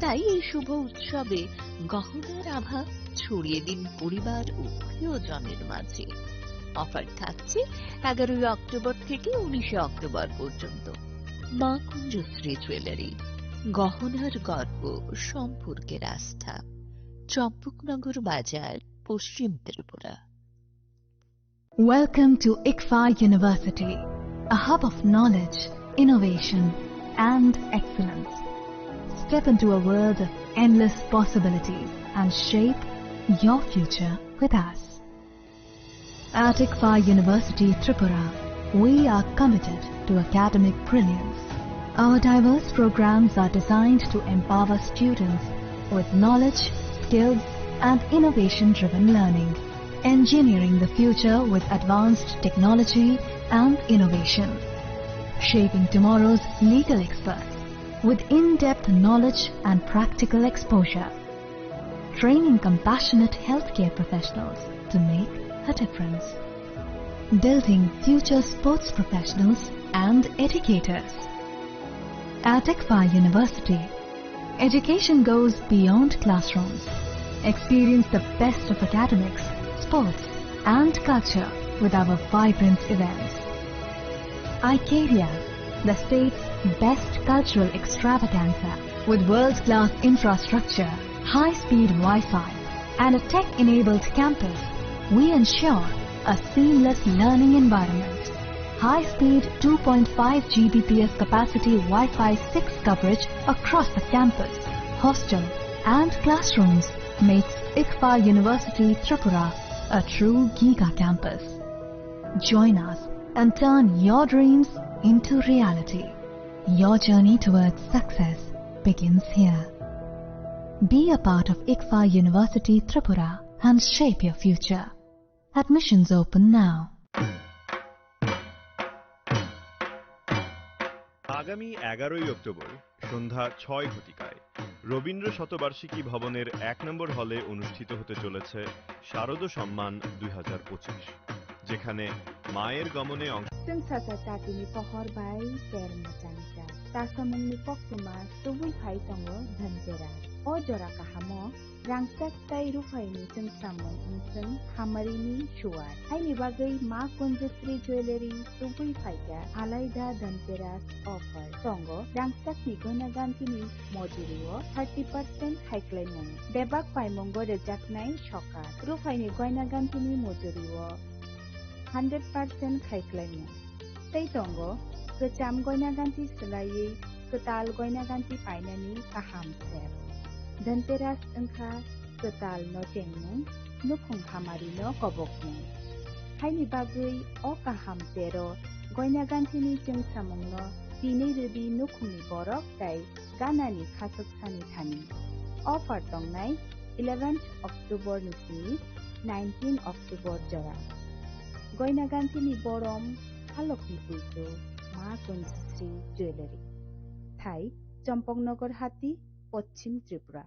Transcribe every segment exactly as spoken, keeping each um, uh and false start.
তাই এই শুভ উৎসবে গহনার আভা ছড়িয়ে দিন পরিবার ও প্রিয়জনের মাঝে। অফার থাকছে এগারোই অক্টোবর থেকে উনিশে অক্টোবর পর্যন্ত। মা কুঞ্জশ্রী জুয়েলারি, গহনার গর্ব, সম্পর্কের আস্থা, চম্পকনগর বাজার, পশ্চিম Tripura. Welcome to ICFAI University, a hub of knowledge, innovation, and excellence. Step into a world of endless possibilities and shape your future with us. At ICFAI University Tripura, we are committed to academic brilliance. Our diverse programs are designed to empower students with knowledge, skills, and innovation-driven learning. Engineering the future with advanced technology and innovation. Shaping tomorrow's legal experts with in-depth knowledge and practical exposure. Training compassionate healthcare professionals to make a difference. Building future sports professionals and educators. At ICFAI University, education goes beyond classrooms. Experience the best of academics, sports, and culture with our vibrant events. Icaria, the state's best cultural extravaganza, with world-class infrastructure, high-speed Wi-Fi, and a tech-enabled campus, we ensure a seamless learning environment. High-speed two point five G B P S capacity Wi-Fi six coverage across the campus, hostel, and classrooms makes ICFAI University Tripura a true giga campus. Join us and turn your dreams into reality. Your journey towards success begins here. Be a part of ICFAI University Tripura and shape your future. Admissions open now. আগামী এগারোই অক্টোবর সন্ধ্যা ছয় ঘটিকায় রবীন্দ্র শতবার্ষিকী ভবনের এক নম্বর হলে অনুষ্ঠিত হতে চলেছে শারদ সম্মান দুই হাজার পঁচিশ, যেখানে মায়ের গমনে অংশ Chwng sacha chatini pohor bai ter mwchang jak. Chasamungni koktwma tubui phai tongo Dhanteras. O jora kahamo rangchak tei ruphaini chwngsamung wngthwng hamarini suar. Haini bagwi Ma Kunjasri Jewellery tubui phaikha alaida Dhanteras offer. Tongo rangchakni goina ganthini mojurio thirty percent khaiklaimung. Bebak paimungo rwjaknai sokat. Ruphaini goina ganthini mojurio hundred percent khaiklaimung. Tei tongo kwcham goina ganthi swlaiwi kwtal goina ganthi painani kaham sep. Dhanteras wngkha kwtal no chengmung, nukhung hamari no kobokmung. Haini bagwi o kaham tero goina ganthini chwngsamungno tinwi rwdi nukhungni borok tei ganani khachuk sani thani. Offer tongnai eleventh October ni simi nineteen October jora. Goina ganthini borom halokni puitu Ma Kunjasri Jewellery. Thai Chompoknogor Hati, Poschim Tripura.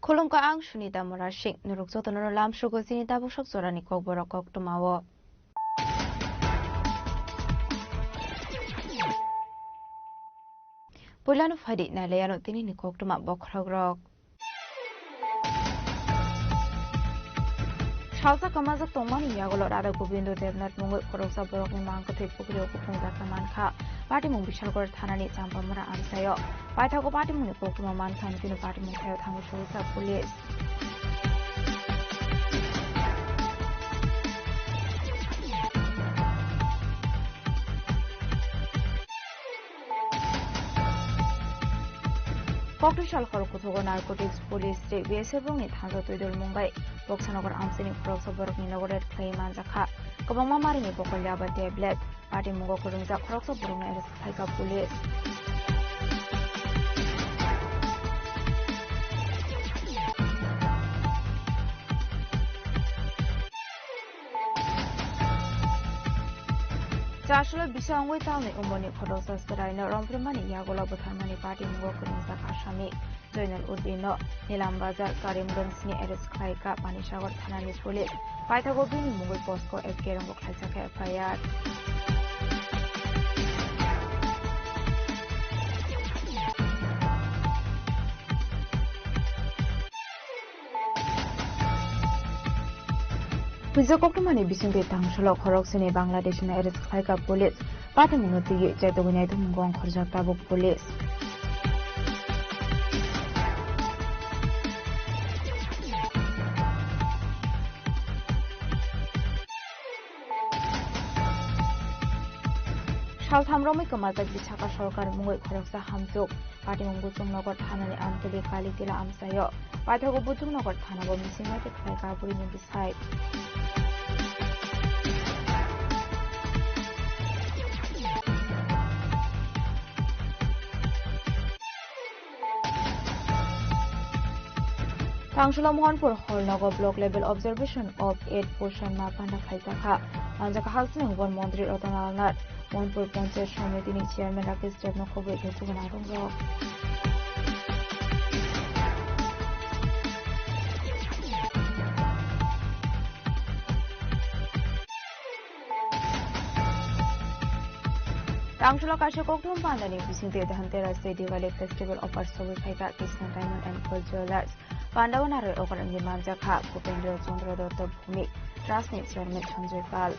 Khulumkha, ang Sunita Murasing. Norok jotono lamsugo chini tabuk sok jorani kokborok koktwmao. Puilano phaidi nailaiano tinini koktwma bokhorokrok. Salsa kwmajak tongmani yagulo Radha Gobindo Debnath mungwi khoroksa borokni mang kwthwi pukhrio kuphung jakna mankha. Patimung Bishalgarh thanani Champamura amchaio. Paithago patimungni koktwma mankha, hwnwi patimung thaio thangwi surijak police. Koktwsal hor kuthugo narcotics police tei B S F rokni thansa twidulmung bai Boksanagar amchaini khoroksa borokni nogo raid khlaiwi manjakha. Kwbangma marini bokolya ba tablet, patimungo kwrwngjak khoroksa borokno arrest khlaikha police. Chasolo bisa wngwi talni umorni khoroksa chwraino romphrimani yagulo butharmani patimungo kwrwngjak asami Joinal Uddinno Nilam Bazar Karimganjni arrest khlaikha Panisagar thanani police. Paithago bini mungwi POCSO F K rongo khlaijakha F I R. Puisa koktwmani bisingtwi tangsolok khoroksani Bangladeshno arrest khlaikha police. Patimungno twiwi chaitogwi naithokmung ongkhorjak tabuk police. Saltham romwi kwmajak Visakha sorkar mungwi khoroksa hamchuk. Patimung Buchungnagar thanani Amtwli Kalitila amchaio. Paithago Buchungnagar thanao mising bai khlai kaburini bisai. Tangshula Mohanpur Hall nogo Block Level Observation of Eight Poshan Ma Panda khlaijakha. Manjakha Halsini Hubon Montri Ratan Lal Nath, Mohanpur Panchayat Samiti ni Chairman Rakesh Deb no khobwi rwkha gwnang rok. Tangshula kaisa kokthum pandani bisingtwi Dhanteras tei Diwali Festival offer sogwi phaikha Krishna Diamond and Gold Jewelers. Pandao narwi okrangi manjakha Bhupendra Chandra Datta Bhumi Trust ni Chairman Sanjoy Pal.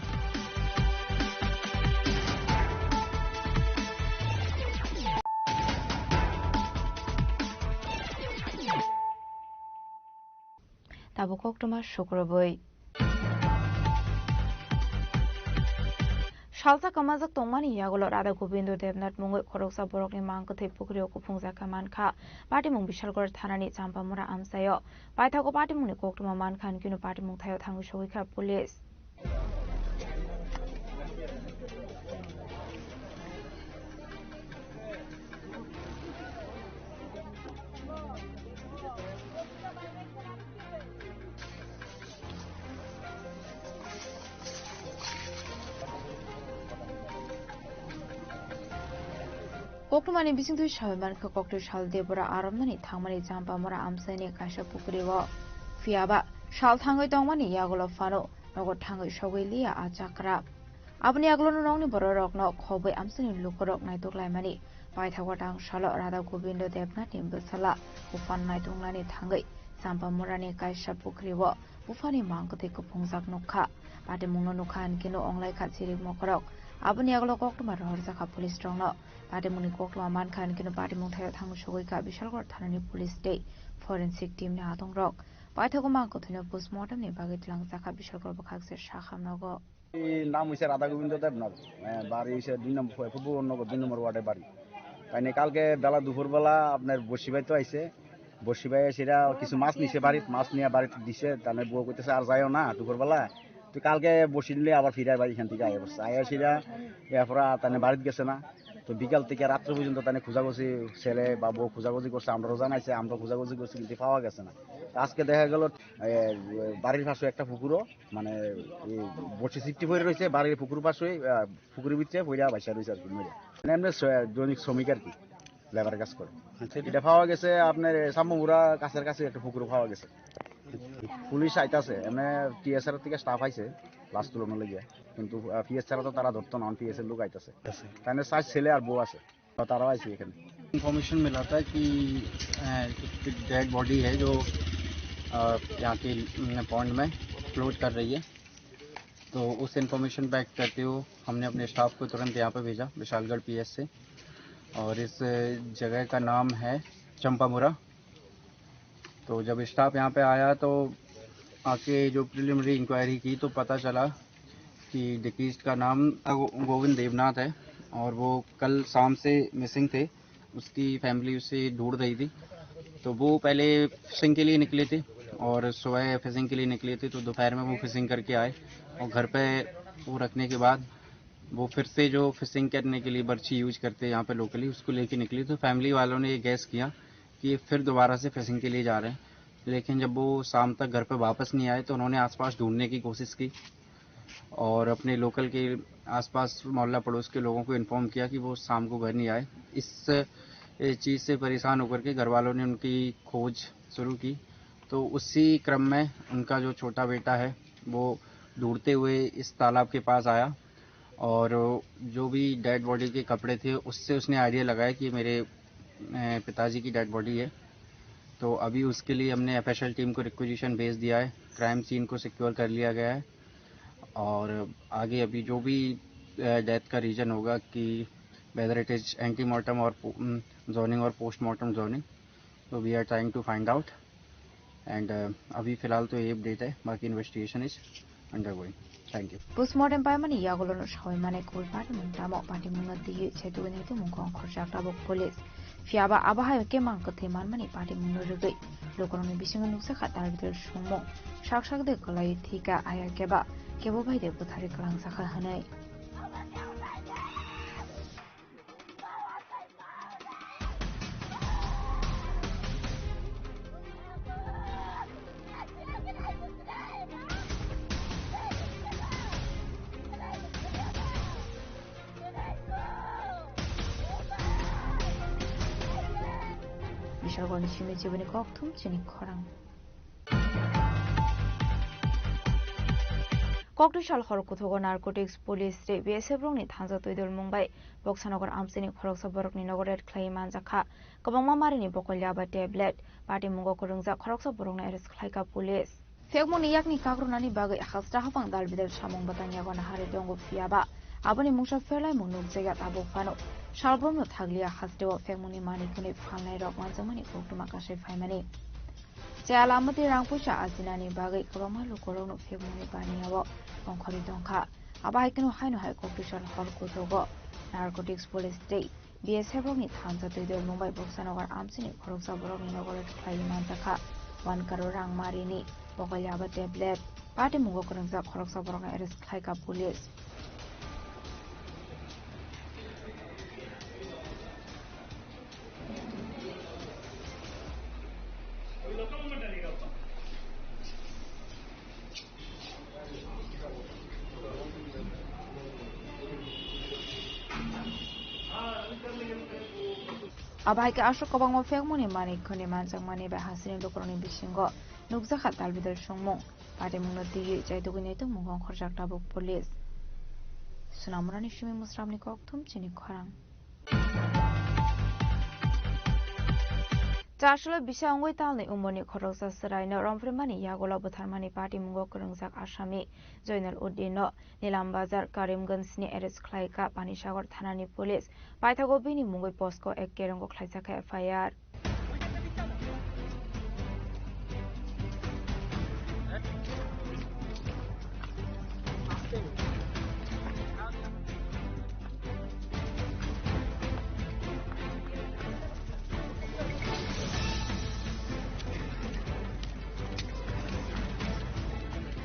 Tabuk koktwma sukrubwi. Salsa kwmajak tongmani yagulo Radha Gobindo Debnath mungwi khoroksa borokni mang kwthwi pukhrio kuphungjak kha mankha. Patimung Bishalgarh thanani Champamura amchaio. Paithago patimungni koktwma mankha, hinkhe patimung thaio thangwi sogwi kha police. Koktwmani bisingtwi sawi mankha, koktwi sal Debora aromnani thangmani Champamura amchaini kaisa pukhrio. Phiyaba sal thangwi tongmani yagulo phano nogo thangwi sogwi liya a chakra. Aboni yagulono nokni bororokno khobwi amchaini lukurok naitok laimani. Paithago tangsalo Radha Gobindo Debnathni bwsala buphano naitok nani thangwi Champamurani kaisa pukhrio buphani mang kwthwi kuphungjak nukha. Patimungno nukha hinkhe no onglaikha chirik mokorok. Aboni yagulo koktwma rohorjakha police rokno. Patimungni koktwma mankha hinkhe no patimung thaio thangwi sogwi kha Bishalgarh thanani police tei forensic team ni adongrok. Paithago mang kwthwino postmortem ni bagwi twlangjakha Bishalgarh bwkhakse Sakham nogo. এই নাম হইছে রাধা গোবিন্দ দেবনাথ। এ, বাড়ি হইছে দুই নম্বর, পূর্ব নগর দুই নম্বর ওয়ার্ডে বাড়ি। তাই নিয়ে কালকে বেলা দুপুরবেলা আপনার বসিবাই তো আইছে। বসিবাই এসে এরা কিছু মাছ নিছে বাড়িত, মাছ নিয়ে বাড়িতে দিছে। তাহলে বউ কইতেছে, "আর যাইও না দুপুরবেলা।" তো কালকে বসি নিলে আবার ফিরে বাড়ি এখান থেকে আয় বসছে। আয় আসিরা এরপরে আর তাহলে বাড়িতে গেছে না। তো বিকাল থেকে রাত্র পর্যন্ত তাহলে খোঁজাখুঁজি, ছেলে বা বউ খোঁজাখুঁজি করছে, আমরাও জানাইছে, আমরা খোঁজাখুঁজি করছি, কিন্তু পাওয়া গেছে না। তো আজকে দেখা গেল, এ, বাড়ির পাশে একটা পুকুরও মানে, এই বসি সিফটি পড়ে রয়েছে, বাড়ির পুকুর পাশে, আহ, পুকুরের ভিতরে পড়ে বাইসা রয়েছে আর কি, মরে। মানে, এমনি স-, দৈনিক শ্রমিক আর কি, লেবার কাজ করে। আচ্ছা, এটা এটা পাওয়া গেছে আপনার, এ, সাম্বুরা কাছের কাছে একটা পুকুরে পাওয়া গেছে। পুলিশ আইতাছে, এমনি টিএসআর থেকে স্টাফ আইছে লাশ তুলানোর লাগিয়া, কিন্তু, আহ, পিএস ছাড়া তো তারা ধরতো না, পিএস এর লোক আইতাছে। আচ্ছা। তাহলে চার ছেলে আর বউ আছে। তারাও আইছে এখানে। इन्फॉर्मेशन मिला था कि, अ, एक डेड बॉडी है जो, अ, यहाँ के, अम, पॉन्ड में फ्लोट कर रही है। तो उस इन्फॉर्मेशन पे एक्ट करते हुए हमने अपने स्टाफ को तुरंत यहाँ पे भेजा, विशालगढ़ पीएस से। और इस जगह का नाम है चंपामुरा। तो जब स्टाफ यहाँ पे आया तो आके जो प्रिलिमिनरी इंक्वायरी की तो पता चला कि डिसीज्ड का नाम गो-, गोविंद देवनाथ है और वो कल शाम से मिसिंग थे। उसकी फैमिली उसे ढूंढ रही थी। तो वो पहले फिशिंग के लिए निकले थे और सुबह फिशिंग के लिए निकले थे, तो दोपहर में वो फिशिंग करके आए और घर पे वो रखने के बाद वो फिर से जो फिशिंग करने के लिए बर्ची यूज़ करते हैं यहाँ पे लोकली, उसको लेके निकले। तो फैमिली वालों ने ये गेस किया कि ये फिर दोबारा से फिशिंग के लिए जा रहे हैं, लेकिन जब वो शाम तक घर पे वापस नहीं आए तो उन्होंने आसपास ढूंढने की कोशिश की और अपने लोकल के आसपास मोहल्ला पड़ोस के लोगों को इन्फॉर्म किया कि वो शाम को घर नहीं आए। इस, ए, चीज़ से परेशान होकर के घर वालों ने उनकी खोज शुरू की। तो उसी क्रम में उनका जो छोटा बेटा है, वो ढूंढते हुए इस तालाब के पास आया और जो भी डेड बॉडी के कपड़े थे, उससे उसने आइडिया लगाया कि मेरे, ए, पिताजी की डेड बॉडी है। तो अभी उसके लिए हमने एफएसएल टीम को रिक्विजिशन भेज दिया है, क्राइम सीन को सिक्योर कर लिया गया है और आगे अभी जो भी, अ, डेथ का रीज़न होगा कि whether it is antemortem और पो-, उम, जॉनिंग और पोस्टमार्टम जॉनिंग, तो we are trying to find out। And, uh, अभी फिलहाल तो ये अपडेट है, बाकी investigation is undergoing. Thank you। Postmortem paimani yagulono sawi mane kubui patimung tamo, patimungno twiwi chetugwi naitukmung khoroksa tabuk police. Phiya ba abo hai khe mang kwthwi manmani patimungno rwgwi lukurokni bisingo nukjakha tal bidal songmung. Sak sak de kwlaiwi thwikha, aya khe ba kebo bai de bwtharwi kwlangjakha hwnwi. Bishalgorni simi chibini kokthum chini khorang. Kokdui sal hor kuthugo narcotics police tei B S F rokni thansa twidulmung bai Boksanagar amchaini khoroksa borokni nogo raid khlaiwi manjakha. Kwbangma marini bokolya bai tablet, patimungo kwrwngjak khoroksa borokno arrest khlaikha police. Phekmungni yakni kakrwnani bagwi hasta haphang dalbidal samung bwtang yago naharwi tongo, phiya ba aboni mungsa pherlaimung nukjakya tabuk phano. Salbrumno thakliya hasteo phekmungni manwi khwnwi phalnairok manjakmani koktwma kasai phaimani. Chaya lamati rang puisa ajinani bagwi kwbangma lukurokno phekmungni baniya-o ongkhorwi tongkha. Abo hai kheno haino hai kokdui sal hor kuthugo narcotics police tei B S F rokni thansa twidulmung bai Boksanagar amchaini khoroksa borokni nogo raid khlaiwi manjakha one crore rang marini bokolya bai tablet. Patimungo kwrwngjak khoroksa borokno arrest khlaikha police. Abo hai khe aswk kwbangma phekmungni manwi khwnwi manjakmani bai hasteni lukurokni bisingo nukjakha talbidal songmung. Patimungno twiwi chaitugwi naitukmung ongkhorjak tabuk police. Sonamurani simi Musramni kokthum chini khorang. Chasolo bisa wngwi talni umorni khoroksa chwraino romphrimani yagulo bwtharmani patimungo kwrwngjak Asami Joinal Uddinno Nilam Bazar Karimganjni arrest khlaikha Panisagar thanani police. Paithago bini mungwi POCSO Act kerongo khlaijakha F I R.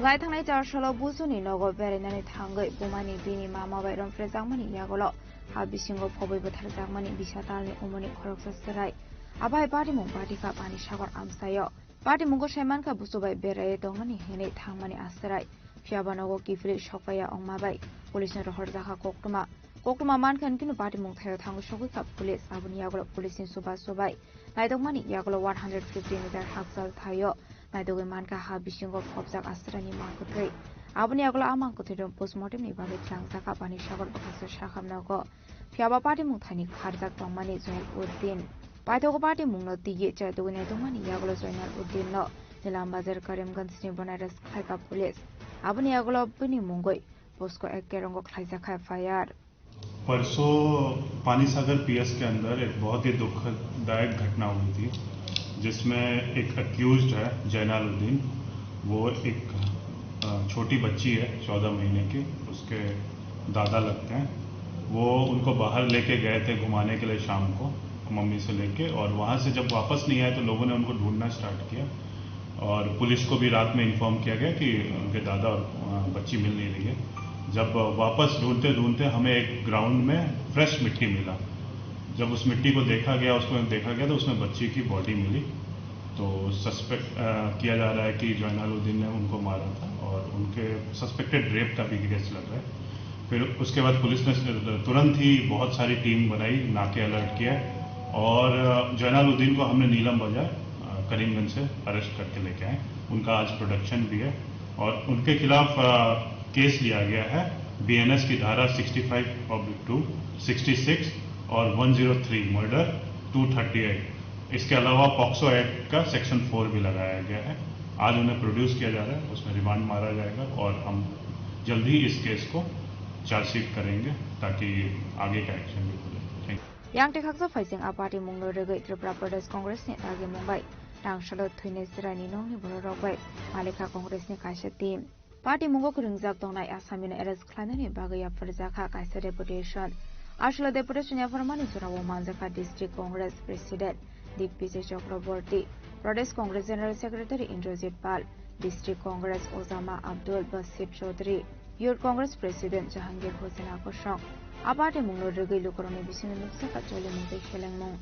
Lai thangnai char salo Bujuni nogo berainani thangwi bumani bini mama bai romphrejakmani yagulo ha bisingo phobwi bwtharjakmani bisa talni umorni khoroksa chwrai. Abai patimung patikha Panisagar amchaio. Patimungo saimankha busu bai beraiwi tongmani hinwi thangmani achwrai. Phiyaba nogo kiphilwi sokpaiya wngma bai police no rohorjakha koktwma. Koktwma mankha hinkheno patimung thaio thangwi sogwikha police. Aboni yagulo police ni chubachu bai naitokmani yagulo one hundred fifty meter hakchal thaio naitogwi mankha ha bisingo phobjak achwraini mang kwthwi. Aboni yagulo a mang kwthwirok postmortem ni bagwi tlangjak Panisagar bwkhaksa sakham nogo. Phiyaba patimung thaini kharjak tongmani Joinal Uddin. Paithago patimungno twiwi chaitugwi naitokmani yagulo Joinal Uddinno Nilam Bazar Karimganjni bono arrest khlaikha police. Aboni yagulo bini mungwi POCSO Act kerongo khlaijakha F I R. परसों पानी सागर पीएस के अंदर एक बहुत ही दुखदायक घटना हुई थी, जिसमें एक अक्यूज्ड है जैनाल उद्दीन, वो एक, अ, छोटी बच्ची है चौदह महीने की, उसके दादा लगते हैं। वो उनको बाहर लेके गए थे घुमाने के लिए शाम को, मम्मी से लेके, और वहाँ से जब वापस नहीं आए तो लोगों ने उनको ढूंढना स्टार्ट किया और पुलिस को भी रात में इन्फॉर्म किया गया कि उनके दादा और अ, बच्ची मिल नहीं रही है। जब वापस ढूंढते ढूंढते हमें एक ग्राउंड में फ्रेश मिट्टी मिला। जब उस मिट्टी को देखा गया, उसमें देखा गया तो उसमें बच्ची की बॉडी मिली। तो सस्पेक्ट किया जा रहा है कि जैनालुद्दीन ने उनको मारा था और उनके सस्पेक्टेड रेप का भी केस लग रहा है। फिर उसके बाद पुलिस ने तुरंत ही बहुत सारी टीम बनाई, नाके अलर्ट किया और अ, जैनालुद्दीन को हमने नीलम बाजार, अ, करीमगंज से अरेस्ट करके लेके आए। उनका आज प्रोडक्शन भी है और उनके खिलाफ अ, केस लिया गया है बीएनएस की धारा sixty five oblique two, sixty six और one zero three murder, two thirty eight. इसके अलावा पॉक्सो एक्ट का सेक्शन फ़ोर भी लगाया गया है। आज उन्हें प्रोड्यूस किया जा रहा है, उसमें रिमांड मारा जाएगा और हम जल्द ही इस केस को चार्जशीट करेंगे ताकि आगे का एक्शन भी हो जाए। Thank you. Yang tekhaksa phaising a party mungno rwgwi Tripura Pradesh Congress ni dagi mung bai tangsalo thwinai chwraini nokni bororok bai malikha Congress ni kaisa team. Party mungo kwrwngjak tongnai Assamino arrest khlainani bagwi yapharjakha kaisa deputation. Aswlo deputation yapharmani jorao manjakha District Congress President Digvijay Chakraborty, Pradesh Congress General Secretary Indrajit Pal, District Congress Ojama Abdul Basit Chaudhary, Youth Congress President Jahangir Hussain Akosong. A party mungno rwgwi lukurokni bisingo nuksa kacholi mungtwi selengmung.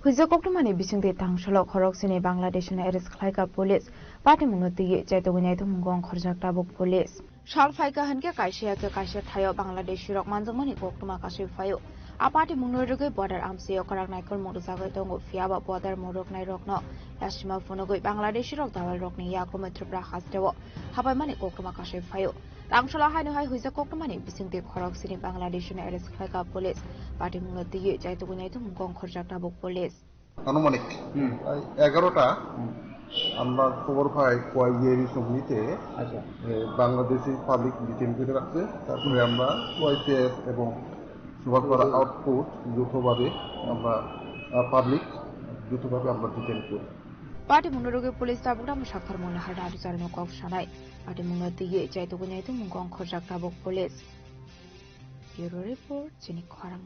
Huijak koktwmani bisingtwi tangsolok khorok sini Bangladeshni arrest khlaika police. Party mungno twiwi chaitugwi naituk mungo ongkhorjak tabuk police. Sal phaika hinkhe kaisa ya khe kaisa thaio Bangladeshi rok manjakmani koktwma kasui phaio. A party mungno rwgwi border amsio kwrak naikolmung rwjagwi tongo, phiya ba border mung rwknai rokno yasima phunugwi Bangladeshi rok dawal rokni yakrumwi Tripura hasteo habaimani koktwma kasui phaio. Tangsola haino hai huijak koktwmani bisingtwi khorok sini Bangladeshni arrest khlaika police. Party mungno twiwi chaitugwi naituk mungo ongkhorjak tabuk police. আনুমানিক প্রায় এগারোটা আমরা খবর পাই কোয়াইজেরি সমিতিতে আচ্ছা। এ, Bangladeshi public detain করে রাখছে। তারপরে আমরা ওয়াইপিএস এবং সুভাষপাড়া আউটপোস্ট যৌথভাবে আমরা, আহ, পাবলিক যৌথভাবে আমরা ডিটেইন করি। Party mungno rwgwi police tabuk tamo sakharmung nahar nari charno kok sanai. Party mungno twiwi chaitugwi naituk mungo ongkhorjak tabuk police. Bureau report, chini khorang.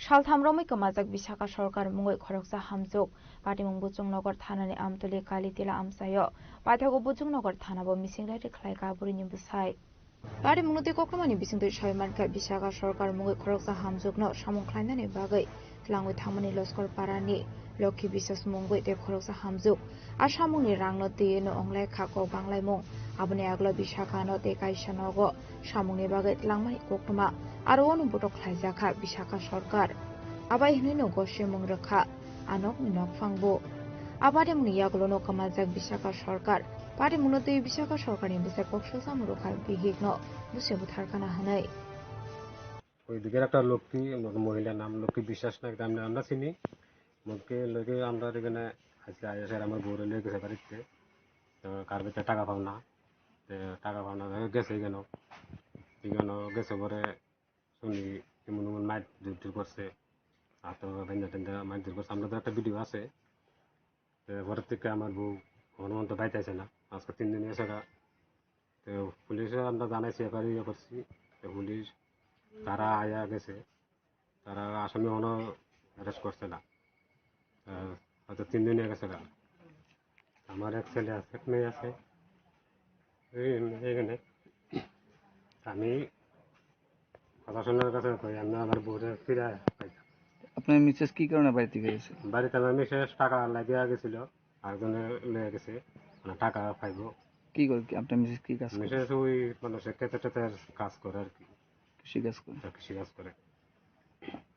Saltham romwi kwmajak Visakha sorkar mungwi khoroksa hamjwk. Patimung Buchungnagar thanani Amtoli Kalitila amchaio paithago Buchungnagar thanabo mising rally khlaika bwrwini bwsai. Patimungno tei koktwmani bisingtwi sawi mankha Visakha sorkar mungwi khoroksa hamjwkno samung khlainani bagwi twlangwi thangmani Loskor Parani Lokhi Biswas mungwi tei khoroksa hamjwk. A samungni rangno twiwi no wnglai kha kok banglaimung. Aboni aglo Visakhano tei kaisa nogo samungni bagwi twlangmani koktwma aro ono botok khlaijak kha Visakha sorkar. Abai hwnwi no gosemung rwkha a nokni nokphangbo. A patimungni yagulono kwmajak Visakha sorkar. Patimungno twiwi Visakha sorkarni bwsai kok sojamo rwkha bihikno bwsai butharkhana hwnwi. ওইদিকের একটা লক্ষ্মী, মহিলার নাম লক্ষ্মী বিশ্বাস না, এটা আমরা, আমরা চিনি। মুখে লগে আমরা এখানে আজকে আয়া স্যার আমার বউরে লয়ে গেছে বাড়িতে। তো কার ভিতরে টাকা পাও না। তো টাকা পাও না, ধরো গেছে কেন? কেন গেছে পরে শুনি এমন এমন মাইর দূর দূর করছে। আর তো বেঁধে টেঁধে মাইর দূর করছে। আমরা তো একটা ভিডিও আছে। তো পরের থেকে আমার বউ কোনো মতো বাইতে আসে না। আজকে তিন দিন এসে গা। তো পুলিশে আমরা জানাইছি, এফআইআর ইয়ে করছি। তো পুলিশ তারা আয়া গেছে। তারা আসামি কোনো অ্যারেস্ট করছে না। আহ, হয়তো তিন দিন হয়ে গেছে গা। আমার এক ছেলে আছে, এক মেয়ে আছে। এই, এইখানে আমি প্রশাসনের কাছে কই, আমি আমার বউটা ফিরে পাইতাম। আপনার মিসেস কি কারণে বাড়ি থেকে গেছে? বাড়িতে আমার মিসেস টাকা লাগিয়া গেছিল, আরেকজনে লয়ে গেছে, মানে টাকা পাইবো। কি করে, কি আপনার মিসেস কি কাজ করে? মিসেস ওই মানে সে ক্ষেতে টেতে কাজ করে আর কি। কৃষি কাজ করে? হ্যাঁ, কৃষি কাজ করে।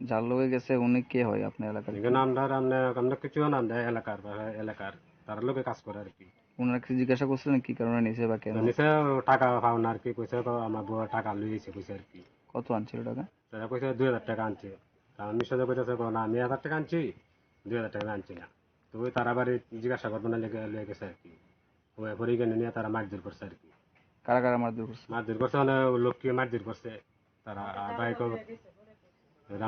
যার লগে গেছে উনি কে হয় আপনার এলাকার? এখানে আমরা, আমরা, আমরা কিছু না, আমরা এলাকার, এলাকার, তার লগে কাজ করে আর কি। ওনারা কিছু জিজ্ঞাসা করছিলেন কি কারণে নিছে বা কেন? তো নিছে টাকা পাও না আর কি, কইছে তো আমার বউ টাকা লইছে, কইছে আর কি। কত আনছিল টাকা? তারা কইছে দুই হাজার টাকা আনছে। তা আমি সাথে কইতেছে, "না, আমি এক হাজার টাকা আনছি, দুই হাজার টাকা আনছি না।" তো ওই তারা বাড়ি জিজ্ঞাসা করবো না, লেগে, লেগে গেছে আর কি। ওই পরে এখানে নিয়ে তারা মারধর করছে আর কি। কারা কারা মারধর করছে? মারধর করছে, মানে, ও লোককে মারধর করছে। তারা, আহ, বাইক,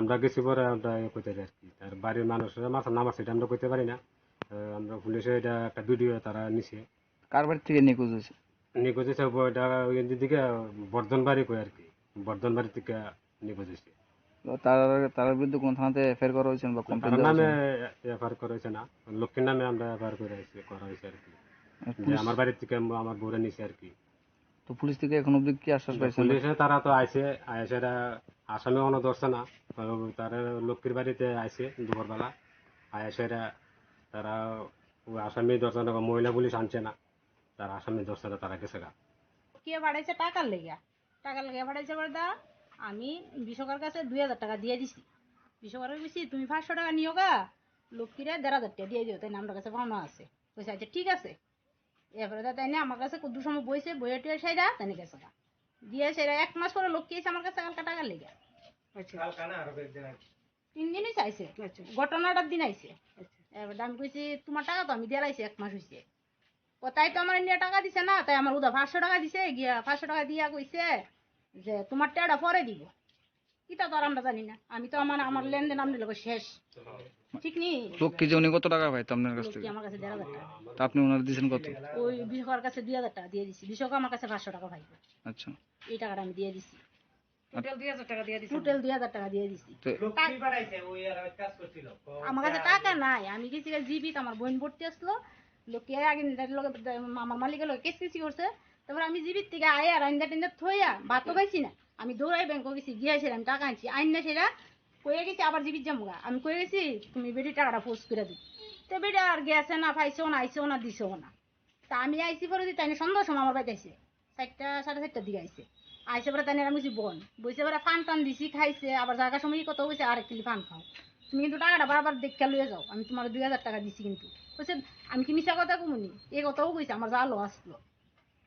আমরা গেছি পরে আমরা ইয়ে করতে পারি আর কি। তার বাড়ির মানুষরা মাথা নামাজ এটা আমরা করতে পারি না। আহ, আমরা পুলিশে এটা একটা ভিডিও তারা নিছে। কার বাড়ি থেকে নিখোঁজ হয়েছে? নিখোঁজ হয়েছে ব-, এটা ওই দিকে বর্ধনবাড়ি কই আর কি, বর্ধনবাড়ি থেকে নিখোঁজ হয়েছে। তো তার, তার বিরুদ্ধে কোনো থানাতে এফআইআর করা হয়েছে না বা তার কমপ্লেন দেওয়া হয়েছে নামে না? এফআইআর করা হয়েছে না, লক্ষ্মীর নামে আমরা এফআইআর করে হয়েছে, করা হয়েছে আর কি। আর যে পুলিশ, আমার বাড়ির থেকে আম-, আমার বউরে নিছে আর কি। তো পুলিশ থেকে এখন অবধি কি আশ্বাস পাইছেন? পুলিশে তারা তো আইছে, আইসে এরা আসামি অনো ধরছে না, তারা লক্ষ্মীর বাড়িতে আইছে দুপুরবেলা, আইসে এরা তারা ওই আসামি ধরছে না, মহিলা পুলিশ আনছে না, তারা আসামি ধরছে না, তারা গেছে গা। কে পাঠাইছে টাকার লেগা? টাকার লেগা পাঠাইছে বলে দা, আমি বিশ্বকার কাছে দুই হাজার টাকা দিয়ে দিছি। বিশ্বকারে কইছি, "তুমি পাঁচশো টাকা নিও গা, লক্ষ্মীরে দেড় হাজার টাকা দিয়ে দিও, তাই না আমার কাছে পাওনা আছে।" কইছে, "আচ্ছা, ঠিক আছে।" এরপরে দা তাই না আমার কাছে কত সময় বইছে, বইয়ে টুয়ে সেরা, তাই না গেছে গা। দিয়ে সেরা এক মাস পরে লক্ষ্মী এসে আমার কাছে কালকে টাকা লেগা। আচ্ছা। তিন দিনই চাইছে। আচ্ছা। ঘটনাটার দিন আইছে। আচ্ছা। এবার আমি কইছি, "তোমার টাকা তো আমি দিয়ে লাইছি, এক মাস হইছে।" ও তাই তো আমার নিয়ে টাকা দিছে না, তাই আমার উদা পাঁচশো টাকা দিছে, গিয়া পাঁচশো টাকা দিয়া কইছে যে, "তোমার টাকাটা পরে দিব।" এটা তো আর আমরা জানি না, আমি তো আমার, আমার লেনদেন আপনার লগে শেষ, ঠিক নি? লক্ষ্মী যে উনি কত টাকা পাইতো আপনার কাছ লক্ষ্মী থেকে? আমার কাছে দেড় হাজার টাকা। তা আপনি ওনার দিয়েছেন কত? ওই বিশ্বকার কাছে দুই হাজার টাকা দিয়ে দিছি, বিশ্বকা আমার কাছে পাঁচশো টাকা পাইতো। আচ্ছা। এই টাকাটা আমি দিয়ে দিছি। টোটাল দুই হাজার টাকা দিয়ে দিছি। টোটাল দুই হাজার টাকা দিয়ে দিছি। তো লক্ষ্মী পাঠাইছে, ওই আর ওই কাজ করছিল। আমার কাছে টাকা নাই, আমি গেছি গিয়ে জিবিত, আমার বোন ভর্তি আসলো, লক্ষ্মী আগে নিজের লগে, আমার মালিকের লগে কেস কেসি করছে। তারপর আমি জিবিত থেকে আয়া রান্দা টান্দা থইয়া ভাতও খাইছি না, আমি দৌড়াই ব্যাংকে গেছি, গিয়া সেরা আমি টাকা আনছি, আইন না সেরা কইয়া গেছি আবার জিবিত যামুগা। আমি কইয়া গেছি, "তুমি বেটি টাকাটা পোস্ট করে দিও।" তো বেটি আর গেছে না, পাইছেও না, আইছেও না, দিছেও না। তা আমি আইছি পরে দি তাইনে সন্ধ্যার সময় আমার বাড়িতে আইছে, চারটা, সাড়ে চারটার দিকে আইছে। আইসে পরে তাইনে আমি কইছি, "বোন।" বইছে পরে পান টান দিছি, খাইছে, আবার জায়গা সময় কত কইছে, "আরেক কিলো পান খাও, তুমি কিন্তু টাকাটা বারবার দেখে লইয়া যাও, আমি তোমার দুই হাজার টাকা দিছি কিন্তু।" কইছে, "আমি কি মিছা কথা কমুনি?" এই কথাও কইছে, আমার যা লো আসলো।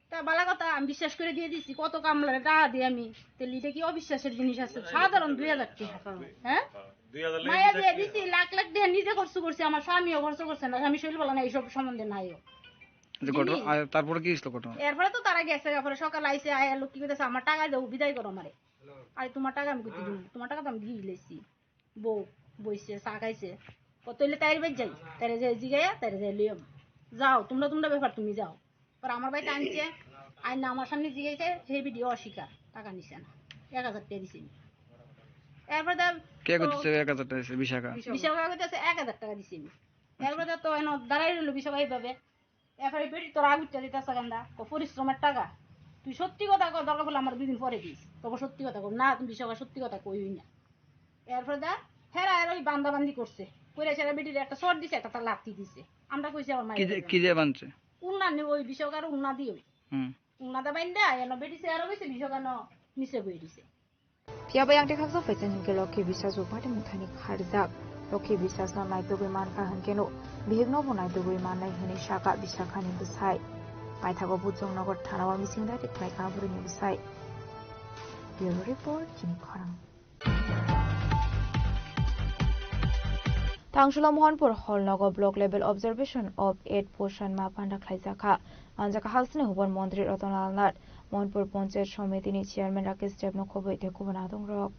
তা বালা কথা, আমি বিশ্বাস করে দিয়ে দিছি, কত কামলারে টাকা দিই আমি, তাহলে এটা কি অবিশ্বাসের জিনিস আছে? সাধারণ দুই হাজার টাকা, হ্যাঁ? দুই হাজার লেগে মায়া দিয়ে দিছি, লাখ লাখ টাকা নিজে খরচ করছি, আমার স্বামীও খরচ করছে না, স্বামী শরীর ভালো না, এইসব সম্বন্ধে নাইও। যে ঘটনা, বুঝলি? আর তারপরে কি হইছিল ঘটনা? এরপরে তো তারা গেছে, তারপরে সকালে আইসে, আয়া লোক কি করতেছে, "আমার টাকা দেও, বিদায় করো আমারে।" "আরে তোমার টাকা আমি করতে দিব, তোমার টাকা তো আমি দিয়ে দিলেছি।" বউ বইছে, চা খাইছে। কত হইলে তাইর বাড়ি যাই, তাইরে যে জিগাইয়া, তাইরে যে লিয়ম। "যাও, তোমরা, তোমরা ব্যাপার, তুমি যাও।" পরে আমার বাড়িতে আনছে, আইন না আমার সামনে জিগাইছে, সেই ভিডিও অস্বীকার, টাকা নিছে না, এক হাজার টাকা দিছে। এরপর দা কে তো করতেছে এক হাজার টাকা দিছে? বিশাখা। বিশাখা করতেছে এক হাজার টাকা দিছে। এরপর দা তো এনে দাঁড়াই রইল বিশাখা এইভাবে। এরপরে বেটি তোর আগুরটা দিতেছে গান্দা, ও পরিশ্রমের টাকা। তুই সত্যি কথা কর, দরকার পড়লে আমার দুদিন পরে দিস। তবে সত্যি কথা কর, না, তুমি বিশাখা সত্যি কথা কই হই না। এরপরে দা, হেরা আর ওই বান্দা বান্দি করছে। কইরা সেরা বেটির একটা শর্ট দিছে, একটা তার লাত্তি দিছে। আমরা কইছি আমার মায়ের কি দিয়ে, কাছে। কি দিয়ে বানছে? উন্না নি-, ওই বিশাখার উন্না দিয়ে। হুম। উন্না দা বাইন্দা, এনো বেটি সে আরো কইছে, বিশাখা ন নিচে বই দিছে। Phiya ba yang tekhaksa phaisa hinkhe Lokhi bisas bo party muthani kharjak. Lokhi bisas no naitugwi mankha hinkheno bihik no bo naitugwi mannai hinwi sakha Bisakhani bwsai. Paithago Bujongnagar thana o mising dairi khlaikha aboroni bwsai. Bureau report, chini khorang. Tangshula Mohanpur Hall nogo Block Level Observation of Eight Poshan Ma Panda khlaijakha. Manjakha hasteni hubor Montri Ratan Lal Nath, Mohanpur Panchayat Somiti ni Chairman Rakesh Deb no khobwi tei kubun adongrok.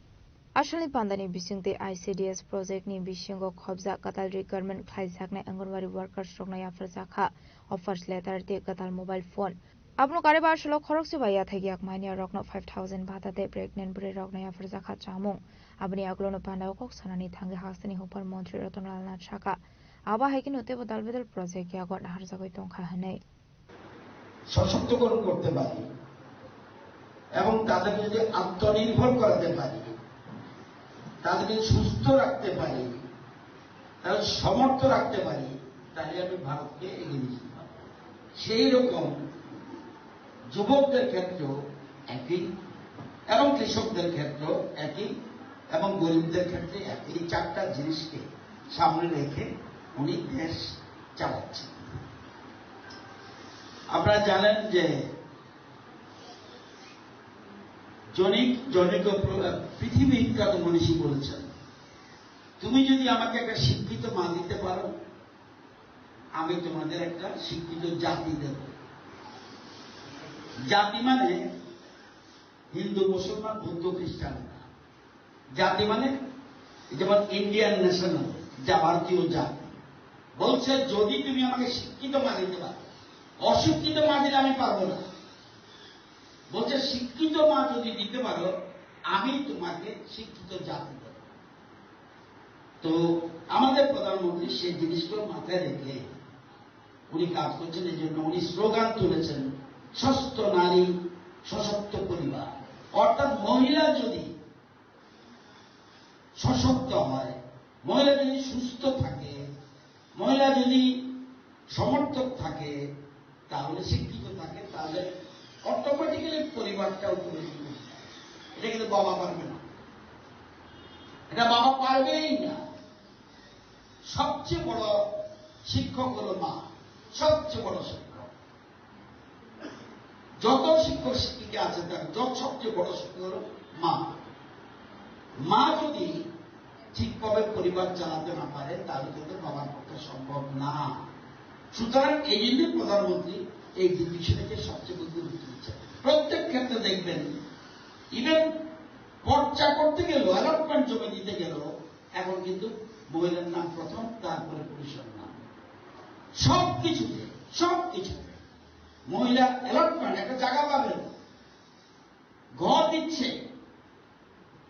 Asalni pandani bisingtwi I C D S project ni bisingo khobjak kwtal requirement khlaijaknai Anganwadi workers rokno yapharjakha offers letter tei kwtal mobile phone. Abono karwi ba aswk khoroksa bai yathai yak manya rokno five thousand bata tei pregnant bwrwi rokno yapharjakha chamung. Aboni yagulono pandao kok sanani thangwi hasteni hupar montri Ratan Lal Nath sakha, abo hai kheno teibo dal bedal project yago naharjagwi tongkha hwnwi. সশক্তকরণ করতে পারি এবং তাদের যদি আত্মনির্ভর করাতে পারি, তাদেরকে সুস্থ রাখতে পারি, তাদের সমর্থ রাখতে পারি, তাহলে আমি ভারতকে এগিয়ে নিয়ে যেতে পারবো। সেই রকম যুবকদের ক্ষেত্রেও একই এবং কৃষকদের ক্ষেত্রেও একই এবং গরিবদের ক্ষেত্রে একই। এই চারটা জিনিসকে সামনে রেখে উনি দেশ চালাচ্ছেন। আপনারা জানেন যে জনৈক জনৈক প্র-, পৃথিবী বিখ্যাত মনীষী বলেছেন, "তুমি যদি আমাকে একটা শিক্ষিত মা দিতে পারো, আমি তোমাদের একটা শিক্ষিত জাতি দেব।" জাতি মানে হিন্দু, মুসলমান, বৌদ্ধ, খ্রিস্টান। জাতি মানে যেমন ইন্ডিয়ান ন্যাশনাল, যা ভারতীয় জাতি। বলছে, যদি তুমি আমাকে শিক্ষিত মা দিতে পারো, অশিক্ষিত মা দিলে আমি পারবো না। বলছে, শিক্ষিত মা যদি দিতে পারো, আমি তোমাকে শিক্ষিত জাতি দেবো। তো আমাদের প্রধানমন্ত্রী সেই জিনিসগুলো মাথায় রেখে উনি কাজ করছেন। এই জন্য উনি স্লোগান তুলেছেন, "সুস্থ নারী, সশক্ত পরিবার।" অর্থাৎ মহিলা যদি সশক্ত হয়, মহিলা যদি সুস্থ থাকে, মহিলা যদি সমর্থক থাকে, তাহলে শিক্ষিত থাকে, তাহলে অটোমেটিক্যালি পরিবারটা উপরে উঠে যায়। এটা কিন্তু বাবা পারবে না, এটা বাবা পারবেই না। সবচেয়ে বড় শিক্ষক হলো মা, সবচেয়ে বড় শিক্ষক। যত শিক্ষক শিক্ষিকা আছে, তার যত সবচেয়ে বড় শিক্ষক হলো মা। মা যদি ঠিকভাবে পরিবার চালাতে না পারে, তাহলে কিন্তু বাবার পক্ষে সম্ভব না। সুতরাং এই জন্য প্রধানমন্ত্রী এই বিষয়টাকে সবচেয়ে বেশি গুরুত্ব দিচ্ছেন। প্রত্যেক ক্ষেত্রে দেখবেন, ইভেন পর্চা করতে গেলেও, অ্যালটমেন্ট জমা দিতে গেলেও এখন কিন্তু মহিলার নাম প্রথম, তারপরে পুরুষের নাম। সব কিছুতে, সব কিছুতে মহিলা অ্যালটমেন্ট, একটা জায়গা পাবেন, ঘর দিচ্ছে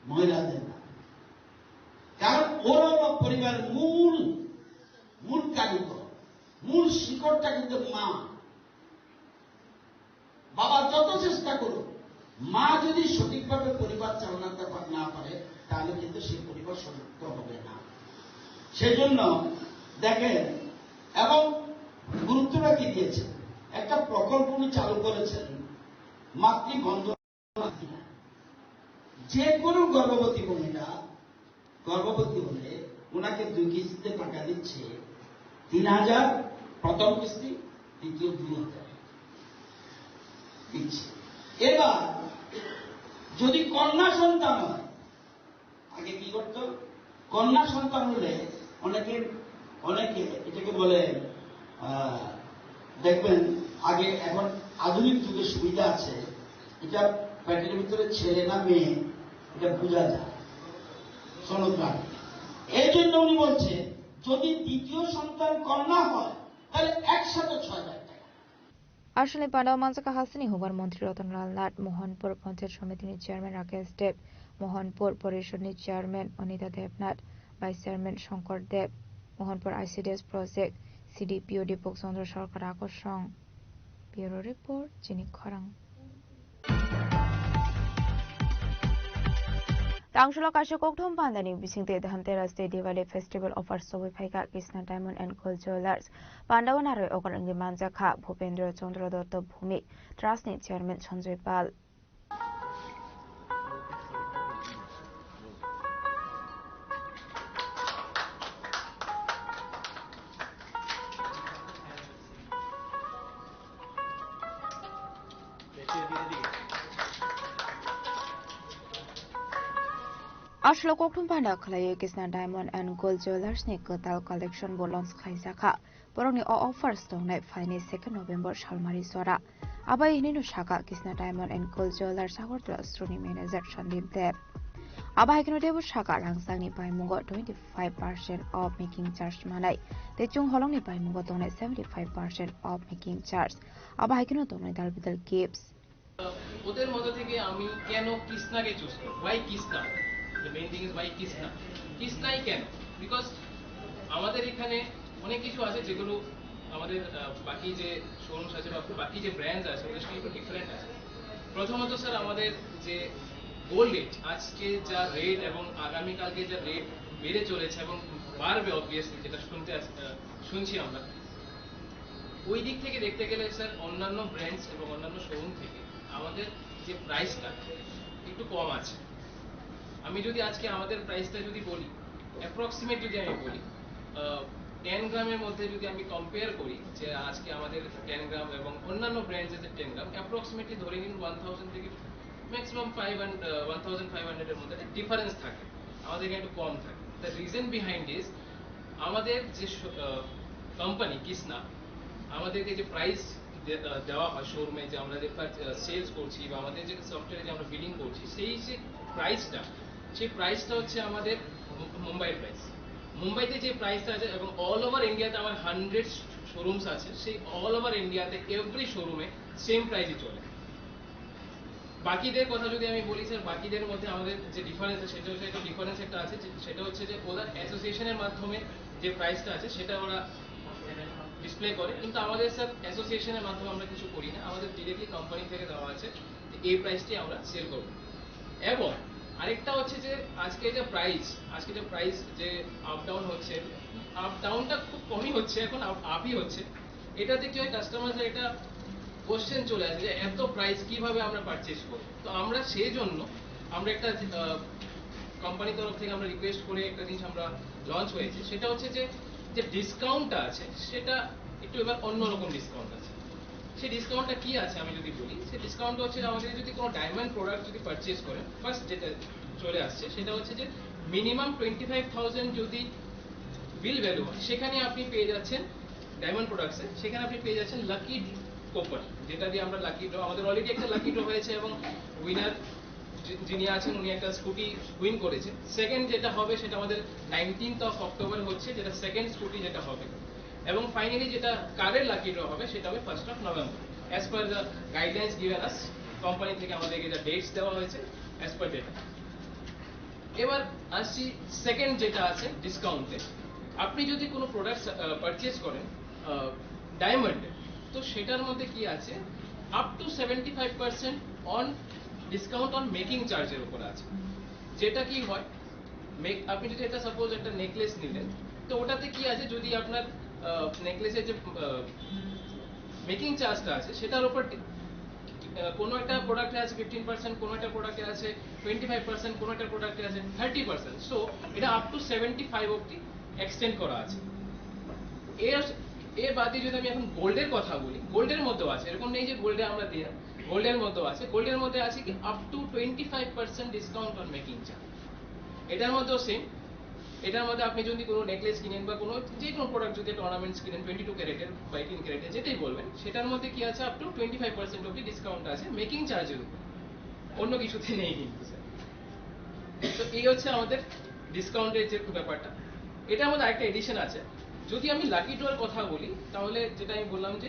মহিলাদের নাম। কারণ ওরা হলো পরিবারের মূল, মূল কারিগর, মূল শিকড়টা কিন্তু মা। বাবা যত চেষ্টা করুক, মা যদি সঠিকভাবে পরিবার চালাতে পা-, না পারে, তাহলে কিন্তু সেই পরিবার সমৃদ্ধ হবে না। সেজন্য দেখেন, এবং গুরুত্বটা কি দিয়েছেন, একটা প্রকল্প উনি চালু করেছেন, মাতৃবন্দনা। যে কোনো গর্ভবতী মহিলা গর্ভবতী হলে ওনাকে দুই কিস্তিতে টাকা দিচ্ছে, তিন হাজার প্রথম কিস্তি, দ্বিতীয় দুই হাজার দিচ্ছে। এবার যদি কন্যা সন্তান হয়, আগে কি করতো? কন্যা সন্তান হলে অনেকে, অনেকে এটাকে বলে, আহ, দেখবেন আগে, এখন আধুনিক যুগের সুবিধা আছে, এটা প্যাডের ভিতরে ছেলে না মেয়ে এটা বোঝা যায়, সোনোগ্রাফি। এই জন্য উনি বলছে, যদি দ্বিতীয় সন্তান কন্যা হয়, তাহলে একসাথে ছয় লাখ টাকা। Aswkni pandao manjakha hasteni hubar montri Ratan Lal Nath, Mohanpur Panchayat Samitini chairman Rakesh Deb, Mohanpur Porishadni chairman Anita Debnath, vice chairman Shankar Deb, Mohanpur I C D S project C D P O Deepak Chandra Sarkar akosong. Bureau report, Chini Khorang. Tangsulo kaisa kokthum pandani bisingtwi Dhanteras tei Diwali festival offer sogwi phaikha Krishna Diamond and Gold Jewelers. Pandao narwi okor wngwi manjakha Bhupendra Chandra Dotto Bhumik, Trust ni chairman Sanjoy Pal. Aswkno kokthum panda khlaiwi Krishna Diamond and Gold Jewelers ni kwtal collection bo launch khaijakha. Borokni o offers tongnai phaini second November salmari jora. Abai hinwi no saka Krishna Diamond and Gold Jewelers Agartala Sruni manager Sandeep Deb. Abai kheno teibo saka rangchakni paimungo twenty five percent off making charge manai. Tei chwng holongni paimungo tongnai seventy five percent off making charge. Abo hai kheno tongnai dal bidal gifts. ওদের মধ্যে থেকে আমি কেন কৃষ্ণাকে চুজ করব? Why Krishna? The main thing is why Krishna? কৃষ্ণাই কেন? বিকজ আমাদের এখানে অনেক কিছু আছে যেগুলো আমাদের, আহ, বাকি যে শোরুমস আছে বা বাকি যে ব্র্যান্ডস আছে ওদের থেকে একটু ডিফারেন্ট আছে। প্রথমত স্যার, আমাদের যে গোল্ড রেট, আজকে যা রেট এবং আগামীকালকে যা রেট বেড়ে চলেছে এবং বাড়বে, অবভিয়াসলি, যেটা শুনতে আস-, আহ, শুনছি আমরা, ওই দিক থেকে দেখতে গেলে স্যার, অন্যান্য ব্র্যান্ডস এবং অন্যান্য শোরুম থেকে আমাদের যে প্রাইসটা একটু কম আছে। আমি যদি আজকে আমাদের প্রাইসটা যদি বলি, অ্যাপ্রক্সিমেট যদি আমি বলি, টেন গ্রামের মধ্যে যদি আমি কম্পেয়ার করি যে আজকে আমাদের টেন গ্রাম এবং অন্যান্য ব্র্যান্ডসের টেন গ্রাম, অ্যাপ্রক্সিমেটলি ধরে নিন ওয়ান থাউজেন্ড থেকে maximum five hundred, one thousand five হান্ড্রেডের মধ্যে একটা ডিফারেন্স থাকে, আমাদের এখানে একটু কম থাকে। The reason behind is আমাদের যে কোম্পানি কৃষ্ণা আমাদেরকে যে প্রাইস যে, আহ, দেওয়া হয় শোরুমে, যে আমরা যে সেলস করছি বা আমাদের যে সফটওয়্যারে যে আমরা বিলিং করছি, সেই যে প্রাইসটা, সেই প্রাইসটা হচ্ছে আমাদের মু- মুম্বাইয়ের প্রাইস। মুম্বাইতে যে প্রাইসটা আছে এবং অল ওভার ইন্ডিয়াতে আমার হান্ড্রেড শোরুমস আছে, সেই অল ওভার ইন্ডিয়াতে এভরি শোরুমে সেম প্রাইসই চলে। বাকিদের কথা যদি আমি বলি স্যার, বাকিদের মধ্যে আমাদের যে ডিফারেন্স আছে, সেটা হচ্ছে, একটা ডিফারেন্স একটা আছে, যে- সেটা হচ্ছে যে ওরা অ্যাসোসিয়েশনের মাধ্যমে যে প্রাইসটা আছে সেটা ওরা ডিসপ্লে করে, কিন্তু আমাদের স্যার অ্যাসোসিয়েশনের মাধ্যমে আমরা কিছু করি না, আমাদের ডিরেক্টলি কোম্পানি থেকে দেওয়া আছে যে এই প্রাইসটি আমরা সেল করব। এবং আরেকটা হচ্ছে যে আজকে যে প্রাইস, আজকে যে প্রাইস যে আপ ডাউন হচ্ছে, আপ ডাউনটা খুব কমই হচ্ছে, এখন আপ আপই হচ্ছে। এটাতে কি হয়, কাস্টমারদের একটা কোশ্চেন চলে আসে যে এত প্রাইস কিভাবে আমরা পারচেজ করব। তো আমরা সেই জন্য আমরা একটা কোম্পানি তরফ থেকে আমরা রিকোয়েস্ট করে একটা জিনিস আমরা লঞ্চ হয়েছে, সেটা হচ্ছে যে যে ডিসকাউন্টটা আছে সেটা একটু এবার অন্যরকম ডিসকাউন্ট আছে। সেই ডিসকাউন্টটা কি আছে আমি যদি বলি, সেই ডিসকাউন্ট হচ্ছে যে আমাদের যদি কোনো ডায়মন্ড প্রোডাক্ট যদি পারচেজ করেন, ফার্স্ট যেটা চলে আসছে সেটা হচ্ছে যে মিনিমাম টোয়েন্টি ফাইভ থাউজেন্ড যদি বিল ভ্যালু হয়, সেখানে আপনি পেয়ে যাচ্ছেন ডায়মন্ড প্রোডাক্টসে, সেখানে আপনি পেয়ে যাচ্ছেন লাকি কুপন, যেটা দিয়ে আমরা লাকি ড্র, আমাদের অলরেডি একটা লাকি ড্র হয়েছে এবং উইনার যিনি আছেন উনি একটা স্কুটি উইন করেছে। সেকেন্ড যেটা হবে সেটা আমাদের নাইনটিন্থ অফ অক্টোবর হচ্ছে, যেটা সেকেন্ড স্কুটি যেটা হবে। এবং ফাইনালি যেটা কারের লাকি ড্র হবে সেটা হবে first of November, as per the guidelines given আস। কোম্পানি থেকে আমাদেরকে যা ডেটস দেওয়া হয়েছে, অ্যাজ পার ডেটা। এবার আসছি সেকেন্ড যেটা আছে ডিসকাউন্টে। আপনি যদি কোনো প্রোডাক্ট পারচেজ করেন ডায়মন্ডে, তো সেটার মধ্যে কি আছে, up to seventy five percent on discount on making চার্জের উপরে আছে। যেটা কি হয়, মেক আপনি যদি এটা সাপোজ একটা নেকলেস নিলেন, তো ওটাতে কি আছে, যদি আপনার নেকলেসের যে মেকিং চার্জটা আছে সেটার উপর ডি- আহ, কোনো একটা প্রোডাক্টে আছে ফিফটিন পার্সেন্ট, কোনো একটা প্রোডাক্টে আছে টোয়েন্টি ফাইভ পার্সেন্ট, কোনো একটা প্রোডাক্টে আছে থার্টি পার্সেন্ট। সো এটা আপ টু সেভেন্টি ফাইভ অবধি এক্সটেন্ড করা আছে। এর এর বাদে যদি আমি এখন গোল্ডের কথা বলি, গোল্ডের মধ্যেও আছে, এরকম নেই যে গোল্ডে আমরা দিই না, গোল্ডের মধ্যেও আছে। গোল্ডের মধ্যে আছে কি, up to twenty five percent discount on making charge. এটার মধ্যেও সেম, এটার মধ্যে আপনি যদি কোনো নেকলেস কিনেন বা কোনো যে কোনো প্রোডাক্ট, যদি একটা অর্নামেন্টস কিনেন টোয়েন্টি টু ক্যারেটের বা এইটিন ক্যারেটের, যেটাই বলবেন, সেটার মধ্যে কি আছে, up to twenty five percent অবধি ডিসকাউন্ট আছে মেকিং চার্জের উপর, অন্য কিছুতে নেই কিন্তু স্যার। তো এই হচ্ছে আমাদের ডিসকাউন্টের যে ব্যাপারটা। এটার মধ্যে আরেকটা এডিশন আছে, যদি আমি লাকি ড্রর কথা বলি, তাহলে যেটা আমি বললাম যে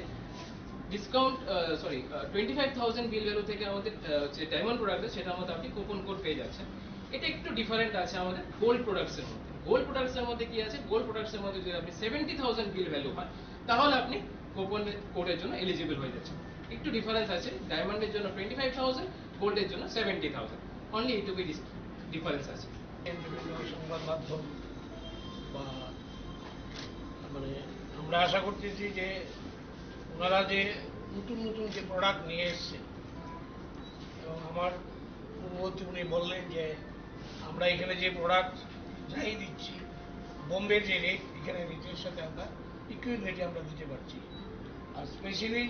discount, sorry, twenty five thousand bill value থেকে আমাদের আহ, যে ডায়মন্ড প্রোডাক্ট আছে, সেটার মধ্যে আপনি কুপন কোড পেয়ে যাচ্ছেন। এটা একটু ডিফারেন্ট আছে আমাদের গোল্ড প্রোডাক্টসের মধ্যে। গোল্ড প্রোডাক্টসের মধ্যে কি আছে, গোল্ড প্রোডাক্টসের মধ্যে যদি আপনি সেভেন্টি থাউজেন্ড বিল ভ্যালু হয়, তাহলে আপনি কুপন কোডের জন্য এলিজিবল হয়ে যাচ্ছেন। একটু ডিফারেন্স আছে, ডায়মন্ডের জন্য টোয়েন্টি ফাইভ থাউজেন্ড, গোল্ডের জন্য সেভেন্টি থাউজেন্ড, অনলি এইটুকুই ডিফারেন্স আছে। বিভিন্ন সংবাদ মাধ্যম বা মানে আমরা আশা করতেছি যে ওনারা যে নতুন নতুন যে প্রোডাক্ট নিয়ে এসছে এবং আমার পূর্ববর্তী উনি বললেন যে আমরা এখানে যে প্রোডাক্ট যাই দিচ্ছি, বোম্বের যে রেট, এখানে রেটের সাথে আমরা ইকুয়াল রেটে আমরা দিতে পারছি। আর স্পেশালি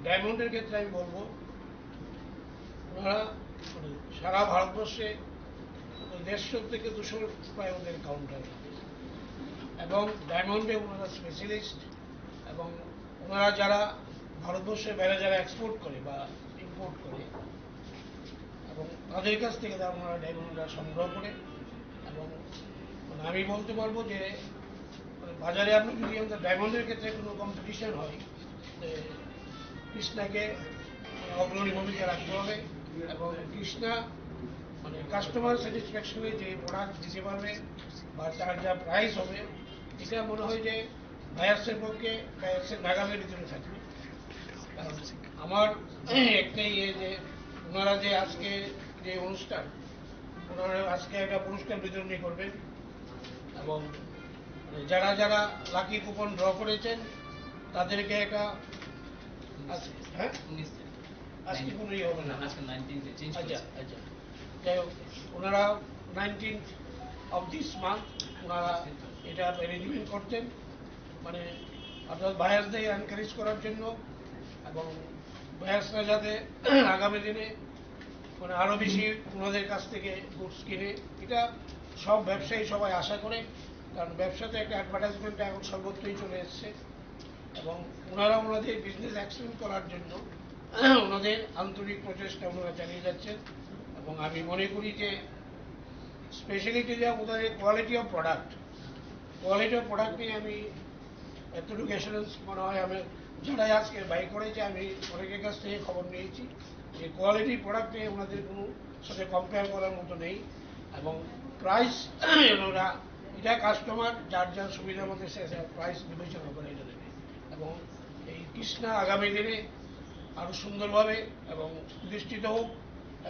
ডায়মন্ডের ক্ষেত্রে আমি বলবো, ওনারা মানে সারা ভারতবর্ষে দেড়শো থেকে দুশো প্রায় ওদের কাউন্টার এবং ডায়মন্ডে ওনারা স্পেশালিস্ট। এবং ওনারা যারা ভারতবর্ষের বাইরে যারা এক্সপোর্ট করে বা ইম্পোর্ট করে এবং তাদের কাছ থেকে তারা ওনারা ডায়মন্ডরা সংগ্রহ করে। এবং মানে আমি বলতে পারবো যে মানে বাজারে আপনি যদি আমাদের ডায়মন্ডের ক্ষেত্রে কোনো কম্পিটিশন হয়, কৃষ্ণাকে অগ্রণী ভূমিকা রাখতে হবে এবং কৃষ্ণা মানে কাস্টমার স্যাটিসফ্যাকশনে যে প্রোডাক্ট দিতে পারবে বা তার যা প্রাইস হবে, এটা মনে হয় যে বায়ার্সের পক্ষে বায়ার্সের নাগালের ভিতরে থাকবে। কারণ আমার একটা ইয়ে যে ওনারা যে আজকে যে অনুষ্ঠান, ওনারা আজকে একটা পুরস্কার বিতরণী করবেন এবং যারা যারা লাকি কুপন ড্র করেছেন তাদেরকে একটা আজ- হ্যাঁ, আজকে কোনো ইয়ে হবে না। আচ্ছা আচ্ছা, যাই হোক, ওনারা নাইনটিন্থ অফ দিস মান্থ ওনারা এটা অ্যারেঞ্জমেন্ট করতেন, মানে অর্থাৎ বায়ার্সদের এনকারেজ করার জন্য এবং বায়ার্সরা যাতে আগামী দিনে মানে আরও বেশি ওনাদের কাছ থেকে গুডস কিনে। এটা সব ব্যবসায়ী সবাই আশা করে, কারণ ব্যবসাতে একটা অ্যাডভার্টাইজমেন্ট এখন সর্বত্রই চলে এসছে। এবং ওনারা ওনাদের বিজনেস এক্সটেন্ড করার জন্য ওনাদের আন্তরিক প্রচেষ্টা ওনারা চালিয়ে যাচ্ছেন। এবং আমি মনে করি যে স্পেশালিটি যা ওদের quality of product, quality of product নিয়ে আমি এতটুকু অ্যাসুরেন্স মনে হয় আমি, যারাই আজকে বাই করেছে, আমি অনেকের কাছ থেকে খবর নিয়েছি যে কোয়ালিটি প্রোডাক্ট নিয়ে ওনাদের কোনো সাথে কম্পেয়ার করার মতো নেই। এবং প্রাইস ওনারা, এটা কাস্টমার যার যার সুবিধা মতো সে প্রাইস বিবেচনা করে এটা নেবে। এবং এই কৃষ্ণা আগামী দিনে আরও সুন্দরভাবে এবং প্রতিষ্ঠিত হোক।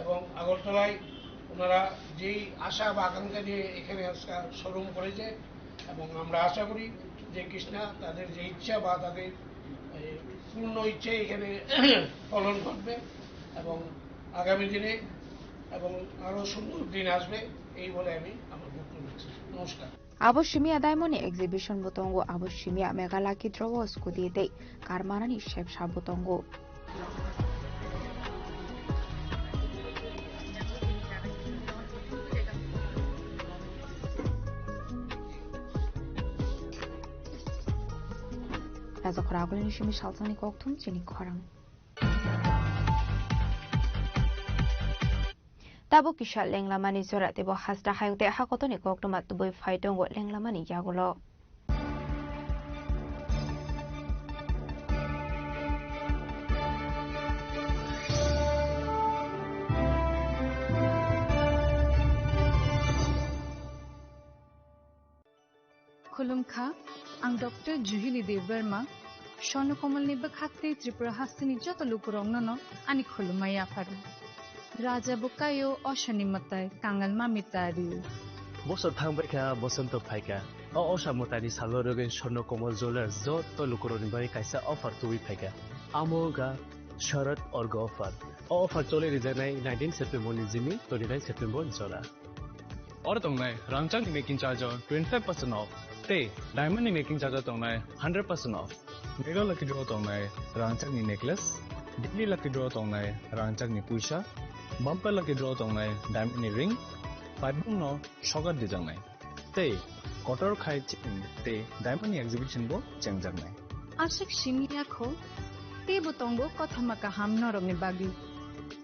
এবং আগরতলায় ওনারা যেই আশা বা আকাঙ্ক্ষা নিয়ে এখানে আজকে শোরুম করেছে, এবং আমরা আশা করি যে কৃষ্ণা তাদের যে ইচ্ছা বা তাদের, এ, পূর্ণ ইচ্ছে এখানে ফলন ঘটবে এবং আগামী দিনে এবং আরও সুন্দর দিন আসবে, এই বলে আমি আমার বক্তব্য রাখছি। নমস্কার। Abo simi a diamond ni exhibition bo tongo, abo simi a mega lucky draw o scooty tei car manani sebsa bo tongo. Raja khoragulini simi salsani kokthum chini khorang. Tabuk kisa lenglamani jora teibo hasta hayung tei hakotoni koktwma tubui phai tongo lenglamani yagulo. Khulumkha, ang Doctor Juhili Debbarma, Swarno Komalni bwkhak tei Tripura hasteni joto lukurokno no ani khulumma yapharo. Raja bo kaio, osani mwtai kangal mami ta rio. Bosor thangbaikha, bosonto phaikha. O osa mwtaini salo rwgwi Swarno Komal Jewellers joto lukurokni bagwi kaisa offer tubui phaikha. Amo wngkha Sharad Orga offer. O offer choli rijaknai nineteen September ni jini twenty nine September ni jora. Oro tongnai rangchakni making charge o twenty five percent off tei diamond ni making charge o tongnai hundred percent off. Mega lucky draw tongnai rangchakni necklace, daily lucky draw tongnai rangchakni puisa, bumper lucky draw tongnai diamond ni ring, paibung no sogar dijaknai. Tei kotor khai chini tei diamond ni exhibition bo chengjaknai. Aswk simi yakho, teibo tongo kothoma kaham norokni bagwi.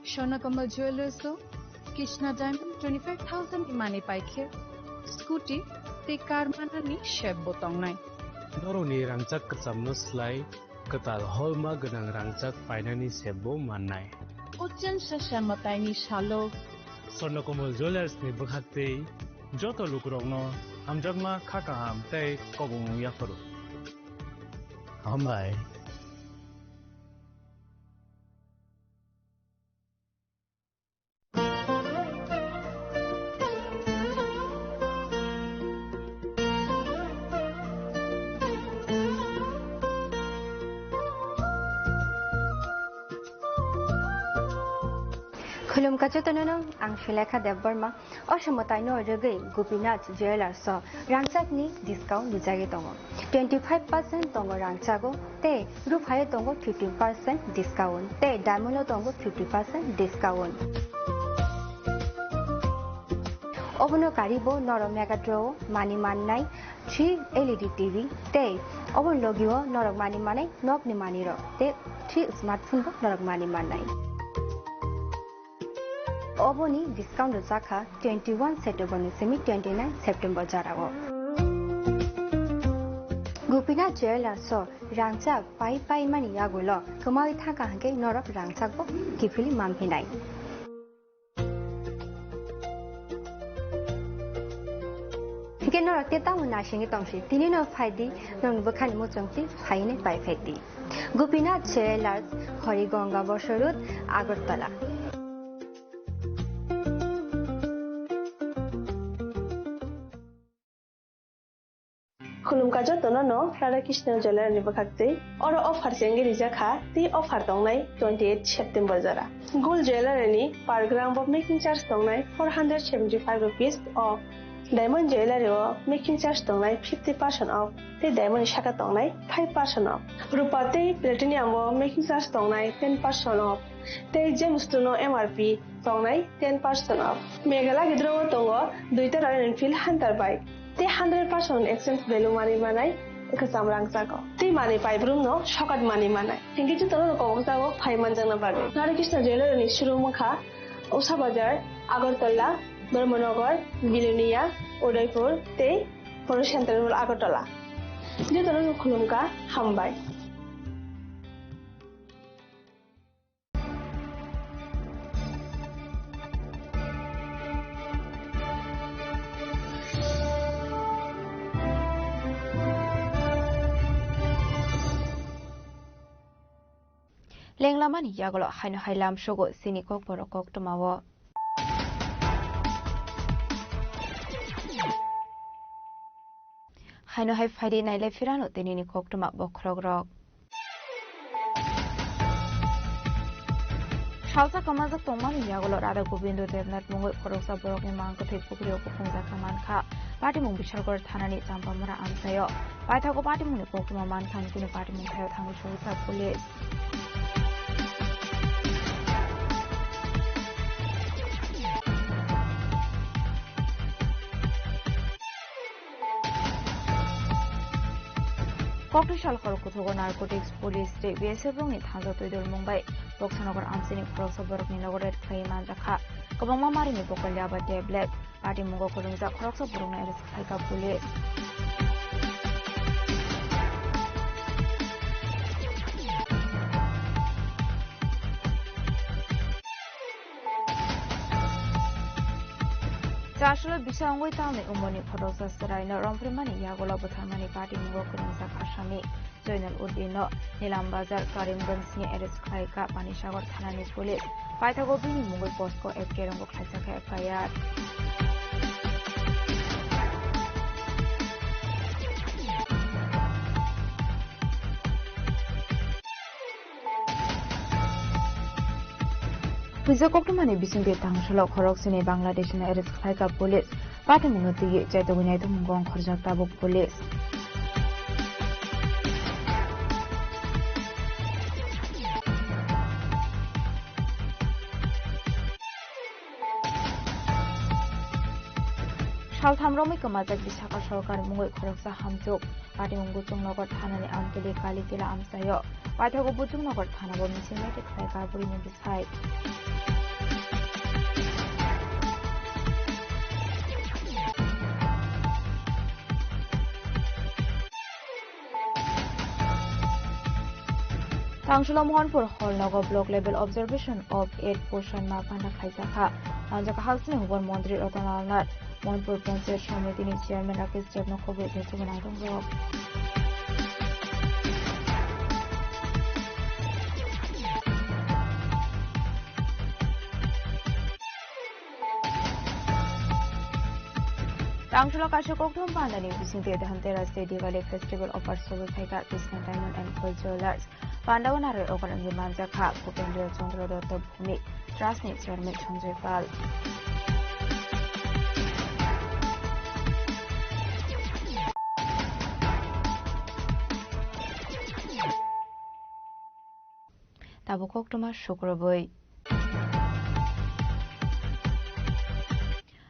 Swarno Komal Jewellers o Krishna Diamond twenty five thousand ni manwi paikhe scooty tei car manani sep bo tongnai. Norokni rangchak kwchamno slai kwtal holma gwnang rangchak painani sep bo mannai. O chwng sasa mwtaini salo Swarno Komal Jewellers ni bwkhak tei joto lukurokno hamjakma kha kaham tei kobong yapharo. Hambai. Khulumkha jotono no, ang Sulekha Debbarma. O somotaino rwgwi Gopinath Jewellers o rangchakni discount rijagwi tongo. Twenty five percent tongo rangchago tei ruphaio tongo fifty percent discount tei diamond o tongo fifty percent discount. Obono karibo norok mega draw o mani mannai three L E D T V tei obo logio norok mani manai nokni manirok tei three smartphone bo norok mani mannai. Oboni discount rwjakha twenty one September ni simi twenty nine September jorao. Gopinath Jewellers o rangchak pai pai mani yagulo kwmawi thangkha hwnkhe norok rangchak bo kiphilwi manphinai. Hwnkhe norok tei tamo naisingwi tongsi, tini no phaidi, nokni bwkhani muchungtwi phainai pai phaidi. Gopinath Jewellers, Harigonga Bosor Road, Agartala. Khulumkha jotono no Radha Krishna Jewellery ni bwkhak twi. Oro offer chengwi rijak kha, tei offer tongnai twenty eight September jora. Gold Jewellery ni per gram bo making charge tongnai four hundred seventy five rupees o. Diamond Jewellery o making charge tongnai fifty percent off, tei diamond ni saka tongnai five percent off. Rupa tei platinum o making charge tongnai ten percent off, tei je bustu no M R P tongnai ten percent off. Mega lucky draw o tongo duita Royal Enfield Hunter bike, tei hundred percent exchange value manwi manai Kwcham rangchago. Tei manwi paibrumno sokat manwi manai. Hinkhe jotono kobokjago phai manjakna bagwi. Radhakrishna Jewellery ni showroom wngkha Usha Bazar, Agartala, Dharmanagar, Bilonia, Udaipur tei Photo Central Agartala. Jotono khulumkha, hambai. Lenglamani yagulo haino hai lamsogo chini kokborok koktwmao. Haino hai phaidi nailai phirano tinini koktwma bokhorokrok. Salsa kwmajak tongmani yagulo Radha Gobindo Debnath mungwi khoroksa borokni mang kwthwi pukhrio kuphungjak mankha. Patimung Bishalgarh thanani Champamura amchaio. Paithago patimungni koktwma mankha, hwnwi patimung thaio thangwi sugwisa police. Kokti sal khorok kuthugo narcotics police tei B S F rokni thansa twi dol mungbai Boksanagar amchini khoroksa borokni nogo raid khlaiwi manjakha. Kwbangma marini bokolya bai tablet. Patimung o kwrwngjak khoroksa borokno arrest khlaikha police. Chasolo bisa wngwi tamni umorni khoroksa chwraino romphrimani yagulo bwtharmani patimung o kwrwngjak asami. Joinal Uddin no Nilam Bazar, Karimganj ni arrest khlaikha Panisagar thanani police. Paithago bini mungwi POCSO Act kerong khlaijak kha F I R. Puja koktwmani bisingtwi tangsholo khorok sini Bangladesh ni arrest khlaikha police. Patimungno twiwi chaitogwi naitokmungo ongkhorjak tabuk police. Saltham romwi kwmajak Visakha sorkar mungwi khoroksa hamchuk. Patimung Buchungnagar thanani Amtuli Kalitila amchaio. Paithago Buchungnagar thanao misil meeting khlaikha burini bwsai. Tangsholo Mohanpur Hall nogo Block Level Observation of Eight Poshan Ma Panda khlaijakha. Manjakha halsini hubor Montri Ratan Lal Nath, Mohanpur Panchayat Samiti ni Chairman Rakesh Deb no khobwi tei chubwi nangtong rok. Tangsholo kaisa kokthum pandani bisingtwi Dhanteras tei Diwali Festival offer sobwi phaikha Krishna Diamond and Gold Jewelers. Pandao narwi ogolamwi manjakha Bhupendra Chandra Datta Bhumik Trust ni Chairman Sanjay Pal. Tabuk koktwma sukrubwi.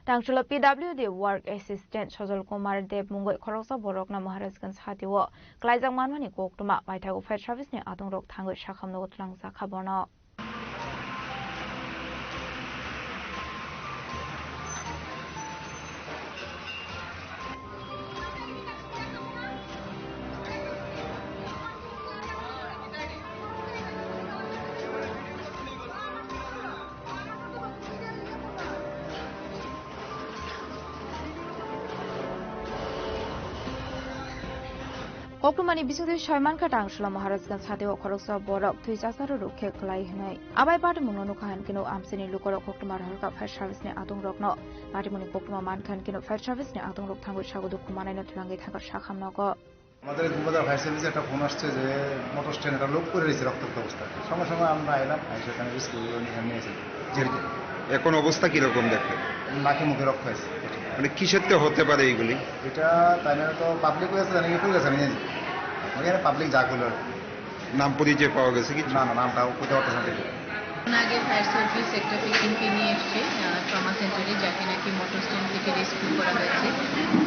Tangsholo P W D Work Assistant Sojol Kumar Deb mungwi khoroksa borokno Maharajganj hatio klaijak manmani koktwma paithago fire service ni adongrok thangwi sakhamno twlangjakha bono. Koktwmani bisingtwi soi mankha, Tangsholo Maharajganj hatio khoroksa borok thwi chasaro rukhe kwlai hwnwi. Abai patimungno nukha hinkhe no amchaini lukurok koktwma rohorkha fire service ni adongrokno. Patimungni koktwma mankha hinkhe no fire service ni adongrok thangwi sago dukhu manaino twlangwi thangkha sakhamnogo. আমাদের উপজেলা ফায়ার সার্ভিসে একটা ফোন আসছে যে মোটর স্ট্যান্ডে একটা লোক পড়ে রয়েছে রক্তাক্ত অবস্থায়। সঙ্গে সঙ্গে আমরা এলাম, এসে এখানে রেস্কিউ করে নিয়ে এসে ছেড়ে দিই। এখন অবস্থা কিরকম দেখলেন? নাকে মুখে রক্ত আছে। মানে কিসের তো হতে পারে এইগুলি? এটা তাই না, তো পাবলিক হয়েছে, জানি কি, পুলিশ জানি না। ওখানে পাবলিক যা করলো আর কি। নাম পরিচয় পাওয়া গেছে কিছু? না, না, নামটা করতে পারতেছে না। কিছুক্ষণ আগে ফায়ার সার্ভিস একটা পেশেন্টকে নিয়ে এসছে, আহ, ট্রমা সেন্টারে, যাকে নাকি মোটর স্ট্যান্ড থেকে রেস্কিউ করা হয়েছে।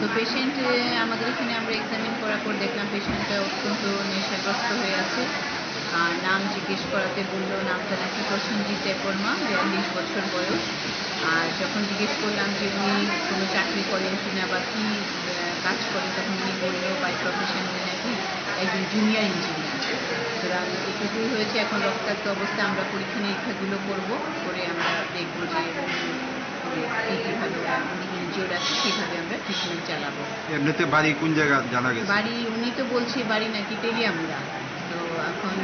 তো পেশেন্ট, আহ, আমাদের এখানে আমরা এক্সামিন করার পর দেখলাম পেশেন্টটা অত্যন্ত নেশাগ্রস্ত হয়ে আছে। আর নাম জিজ্ঞেস করাতে বললো নামটা নাকি প্রসেনজিৎ দেববর্মা, বিয়াল্লিশ বছর বয়স। আর যখন জিজ্ঞেস করলাম যে উনি কোনো চাকরি করেন কিনা বা কি, আহ, কাজ করেন, তখন উনি বললো বাই প্রফেশন উনি নাকি একজন জুনিয়র ইঞ্জিনিয়ার। সুতরাং এটুকুই হয়েছে, এখন রক্তাক্ত অবস্থায় আমরা পরীক্ষা নিরীক্ষাগুলো করবো, করে আমরা দেখবো যে, উম, কীভাবে ওরা ইনজিওর্ড আছে, কীভাবে আমরা ট্রিটমেন্ট চালাবো। এমনিতে বাড়ি কোন জায়গা জানা গেছে? বাড়ি, উনি তো বলছে বাড়ি নাকি তেলিয়ামুড়া। তো এখন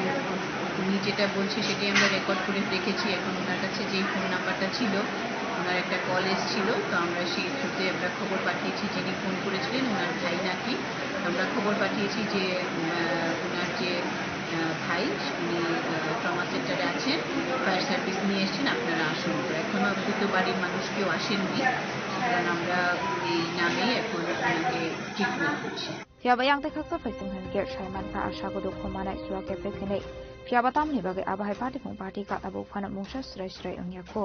উনি যেটা বলছে সেটাই আমরা রেকর্ড করে রেখেছি। এখন ওনার কাছে যেই ফোন নাম্বারটা ছিল, ওনার একটা কল এসেছিল, তো আমরা সেই সূত্রে আমরা খবর পাঠিয়েছি, যিনি ফোন করেছিলেন ওনার ভাই নাকি। আমরা খবর পাঠিয়েছি যে, উম, আহ, ওনার যে, আহ, ভাই, উনি, আহ, ট্রমা সেন্টারে আছেন, ফায়ার সার্ভিস নিয়ে এসেছেন, আপনারা আসুন। তো এখনো অবধি তো বাড়ির মানুষ কেউ আসেননি, কারণ আমরা এই নামেই এখন ওনাকে ট্রিটমেন্ট করছি। Phiya ba yang tei khaksa phaising hinkhe sai mankha a sago dukhu manai chua khe phaikhinai. Phiya ba tamoni bagwi abo hai patipung pati ka tabuk phano mungsa srai srai wngya kho.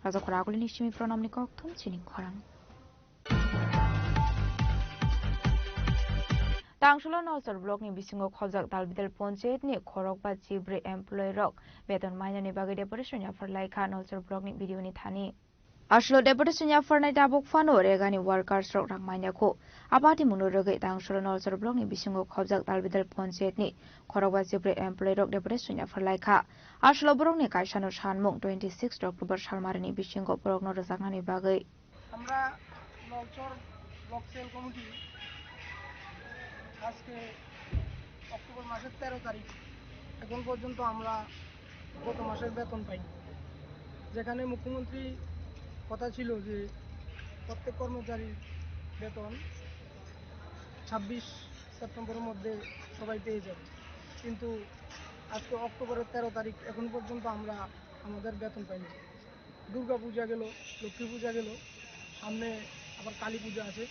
Rajakhor agulini simi pranamni kokthum chini khorang. Tangsolo Nolsor blockni bisingo khobjak Dalbidal Panchayatni khorokba chibrwi employee rok beton mainani bagwi deputation yaphar laikha Nolsor blockni B D O ni thani. Aswlo deputation yapharnai tabuk phano regani workers rok rang manya kho. Abati mungno rwgwi Tangsolo Nolsor blockni bisingo khobjak Dalbidal Panchayatni khorokba chibrwi employee rok deputation yaphar laikha. Aswlo borokni kaisano sanmung twenty six October salmarini bisingo borokno rwjaknani bagwi. আমরা Nalchar block sell committee আজকে অক্টোবর মাসের তেরো তারিখ, এখন পর্যন্ত আমরা গত মাসের বেতন পাইনি। যেখানে মুখ্যমন্ত্রী কথা ছিল যে প্রত্যেক কর্মচারীর বেতন ছাব্বিশ সেপ্টেম্বরের মধ্যে সবাই পেয়ে যাবে, কিন্তু আজকে অক্টোবরের তেরো তারিখ, এখন পর্যন্ত আমরা আমাদের বেতন পাইনি। দুর্গা পূজা গেল, লক্ষ্মী পূজা গেল, সামনে আবার কালী পূজা আছে।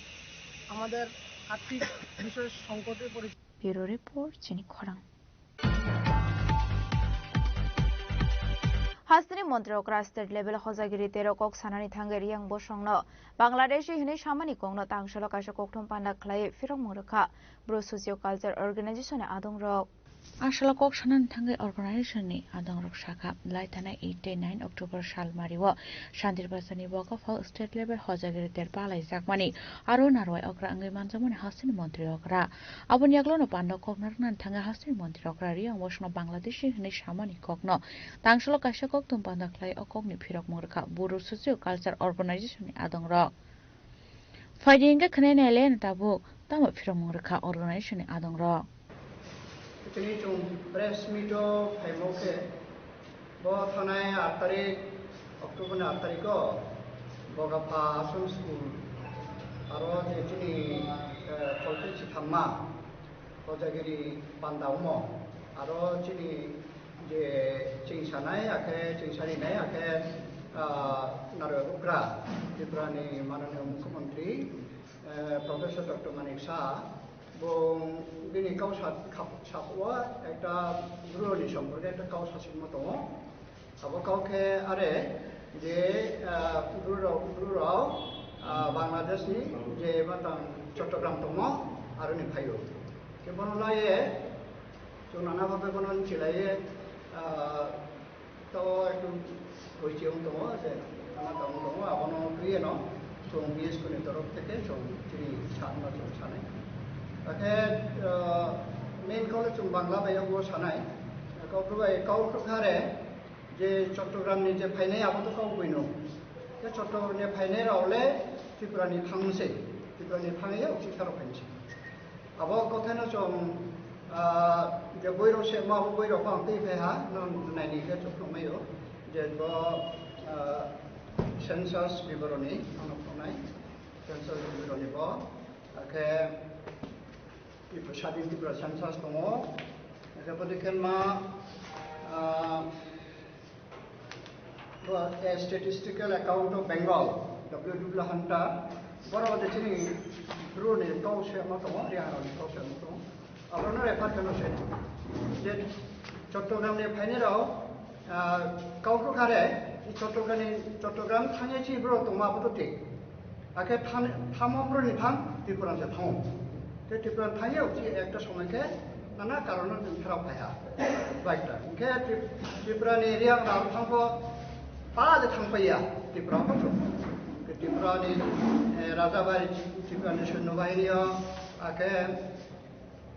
আমাদের আর্থিক বিষয়ে সংকটে পড়েছি। Bureau report, chini khorang. Hasteni montri okra state level hojagiri tero kok sanani thangwi Riyang bosongno Bangladeshi hinwi samani kokno tangsalo kaisa kokthum panda khlaiwi phirokmung rwkha Bru Socio Culture Organization ni adongrok. Tangsalo kok sanani thangwi organization ni adongrok sakha, lai thanai eight tei nine October salmario Shantir Bazar ni bokaphal state level hojagiri ter palaijakmani aro narwai okra wngwi manjakmani hasteni montri okra. Aboni yagulono panda kok narwknani thangwi hasteni montri okra Riyang bosongno Bangladeshi hinwi samani kokno tangsalo kaisa kokthum panda khlai o kokni phirokmung rwkha Bru Socio Culture Organization ni adongrok. Phaidi hwnkhe khwnai nailai no tabuk tamo phirokmung rwkha organization ni adongrok. Tini chwng press meet o phaimo khe bo thanai aat tarik, October ni aat tarik o Bogapha Asom School aro je chini, eh, Kolkhe Chithamma Hojagiri panda omo aro chini je chingsanai, akhe chingsarinai, akhe, ah, narwai okra Tripura ni mananiya mukhyamantri, eh, Professor Doctor Manik Saha, bo bini kau sa-, kha-, sakao ekta bru ni somporke ekta kau sasikma tongo. Abo kau khe are je, ah, bru rok, bru rok, ah, Bangladesh ni je matang Chattogram tongo, aroni phaio. Khe bono laiye chwng nana bagwi bono chilaiye, ah, to ekdom hoichi wng tongo je ama tong tongo, abono twiye no chwng B S K ni torof theke chwng chini sakno chwng sanai. Akhe, ah, main kau le chwng Bangla bai o sanai. Kau bai kau khare je Chattogram ni je phainai abo to kok buino. Je Chattogram ni phainai rok le Tripura ni thang se, Tripura ni thang ye uchi tharo phainai se. Abo kothaino chwng, ah, je boirok se ma abo boirok ang tei phai ha, no naini khe chwng phai maio. Je bo, ah, census biboroni ano phunai, census biboroni bo, akhe Tripura, Sadin Tripura census tongo. Akhe bodi khe ma, ah, bo, eh, Statistical Account of Bengal, W W Hunter, borok de chini bru ni kau se ma tongo, Riyang rok ni kau se ma tongo. Abono refer kheno se. Je Chattogram ni phainai rok, ah, kau khe khare, Chattogram ni, Chattogram thangya chini bru tongma abo to thik. Akhe than-, thamo boroni thang, Tripura se thango. Te Tripura thangya uchi ekta somoi khe nana karono chwng pherao phaiha. Baita. Hwnkhe Tri-, Tripura ni Riang Rao thangbo pa de thangpaiya Tripura ko. Tripura ni, eh, Rajabai, Tripura ni Sainya Bahini o, akhe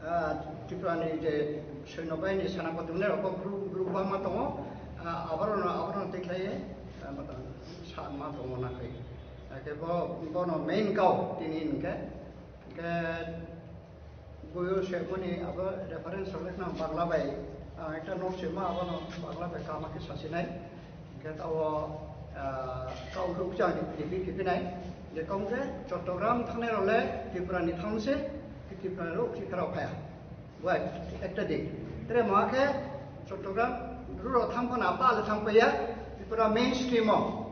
Ah, Tripura ni je Sainya Bahini Senapati hwnwi rok group, group bangma tongo. Ah, aborokno, aborokno twi khlaiwi, ah, ma tong-, sa ma tongo na khe. Hakhe bo, bono main kau tini hinkhe, hinkhe buyo se mani abo reference rok lekna Bangla bai, ah, ekta note se ma abono Bangla bai kama khe sasinai. Hingke tao, ah, kau khe ukcha ni repeat khe phinai, je kong khe Chottogram thangnai rok le Tripura ni thang se, Tripura rok Tripura rok phaya. Bai, ekta di. Tere ma khe Chottogram rok thang phana pa le thang paya, Tripura mainstream o.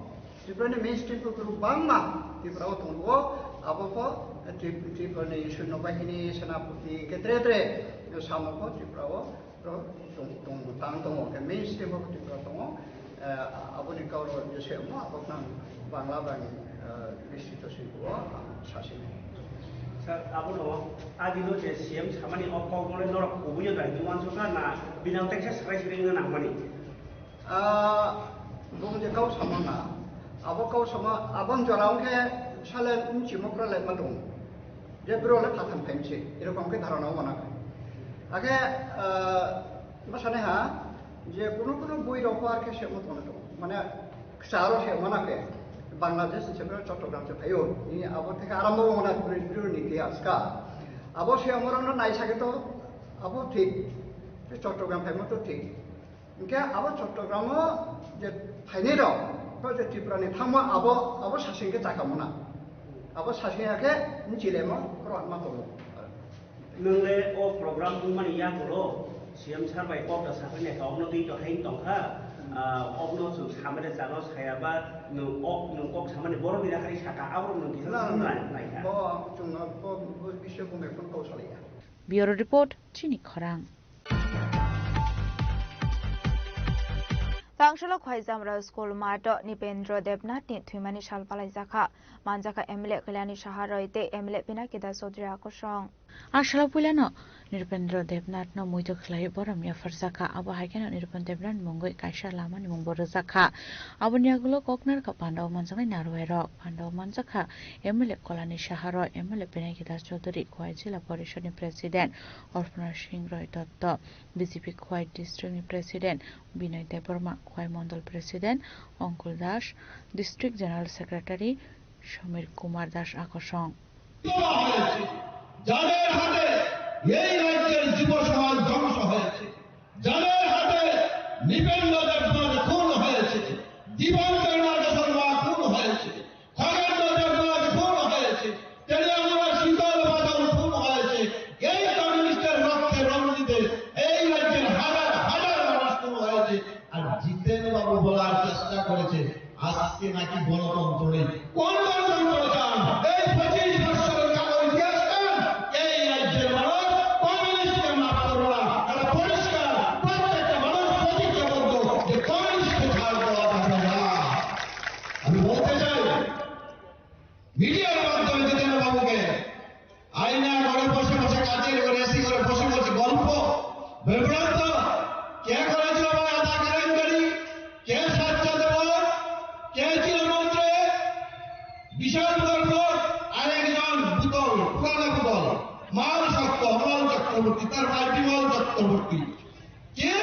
Tripura ni mainstream ko group bangma Tripura o tongo, abo pho Tri-, Tripura ni Sainya Bahini, Senapati, hingke tere tere samo pho Tripura o. Ro tong, tong, tang tongo, khe mainstream of Tripura tongo, eh, aboni kauro je se omo, abo khna Bangla bai, eh, bistito swi bo, ah, sasini. Sir, abono adino je C M samani o kokno le norok kubuino nai, nuan sokha na binang teksa sakai siri wngna nangmani? Ah, bung je kau sama na, abo kau sama, abon jora wngkhe sale nchimokra le ma tongo. Je bwrwi le phatham phaimse, erokom khe dharana o mano. Akhe, ah, ma sanai ha, je kunu kunu bui rok pho ar khe se mo tongna tongo. Mane, kwcharo se mano khe, Bangladesh ni se bwrwi Chottogram se phaio. Ni abo theke arambo o mano bwrwi, bwrwi ni itihas kha. Abo se mo rok no nai sakhe to, abo thik. Je Chottogram phaimo to thik. Hingke abo Chottogram o je phainai rok, bo je Tripura ni thangma abo, abo sasing khe chaka mona. Abo sasing ya khe nchilemo korokma tongo. Nwng le o program wngmani yagulo C M sir bai kok da sakri naikha, obno twi to hain tongkha, ah, obno chwng samani chano sayaba nwng ok, nwng kok samani borok ni rakhari saka, abo nwng kisa Na, samani na, naikha. Bo chwng bo, bo bisyo bumai phone kok salaiya. Bureau Report, Chini Khorang. Tangshalo Khwaijamra School mato Nipendra Debnath ni thwimani sal palaijakha. Manjakha M L A Kalyani Saha Roy tei M L A Pinaki Das Chaudhary akosong. Asalo puilano Nipendra Debnath no muitu khlai borom yapharjakha. Abo hai kheno Nipendra Debnath mungwi kaisa lamani mungbo rwjakha. Aboni yagulo koknarkha pandao manjaknai narwai rok. Pandao manjakha M L A Kalyani Saha Roy, M L A Pinaki Das Chaudhary, Khwai Jila Porishod ni President Arpana Singh Roy Dotto, B J P Khwai District ni President Binoy Debbarma, Khwai Mondol President Ankul Das, District General Secretary Samir Kumar Das akosong. হয়েছে, যাদের হাতে এই রাজ্যের যুব সমাজ ধ্বংস হয়েছে, যাদের হাতে নৃপেন্দ্র দেবনাথ খুন হয়েছে, দীপঙ্কর নাগেশ্বর মা খুন হয়েছে, খগেন্দ্র দেবনাথ খুন হয়েছে, তেলিয়ামুড়া শীতল বাদল খুন হয়েছে, এই কমিউনিস্টের রক্তে রঞ্জিতে এই রাজ্যের হাজার হাজার মানুষ খুন হয়েছে। আর জিতেন বাবু বলার চেষ্টা করেছে, আজকে নাকি গণতন্ত্র নেই। কোন গণতন্ত্র চান? এই পঁচিশ বছরের কালো ইতিহাস চান? এই রাজ্যের মানুষ কমিউনিস্টকে মাফ করবে না। তারা পরিষ্কার, প্রত্যেকটা মানুষ প্রতিজ্ঞাবদ্ধ যে কমিউনিস্টকে ছাড় দেওয়া যাবে না। আমি বলতে চাই, মিডিয়ার মাধ্যমে জিতেন বাবুকে আয়না ঘরে বসে বসে কাচের ঘরে এসি ঘরে বসে বসে গল্প, বিভ্রান্ত। কে করেছিল ভাই আধা কেলেঙ্কারি? কে সাচ্চা দেব? কে ছিল মন্ত্রী? বিশাল গল্প। আরেকজন ভূতল, পুরানো ভূতল, মাল শক্ত, অমল চক্রবর্তী, তার ভাই বিমল চক্রবর্তী। কে?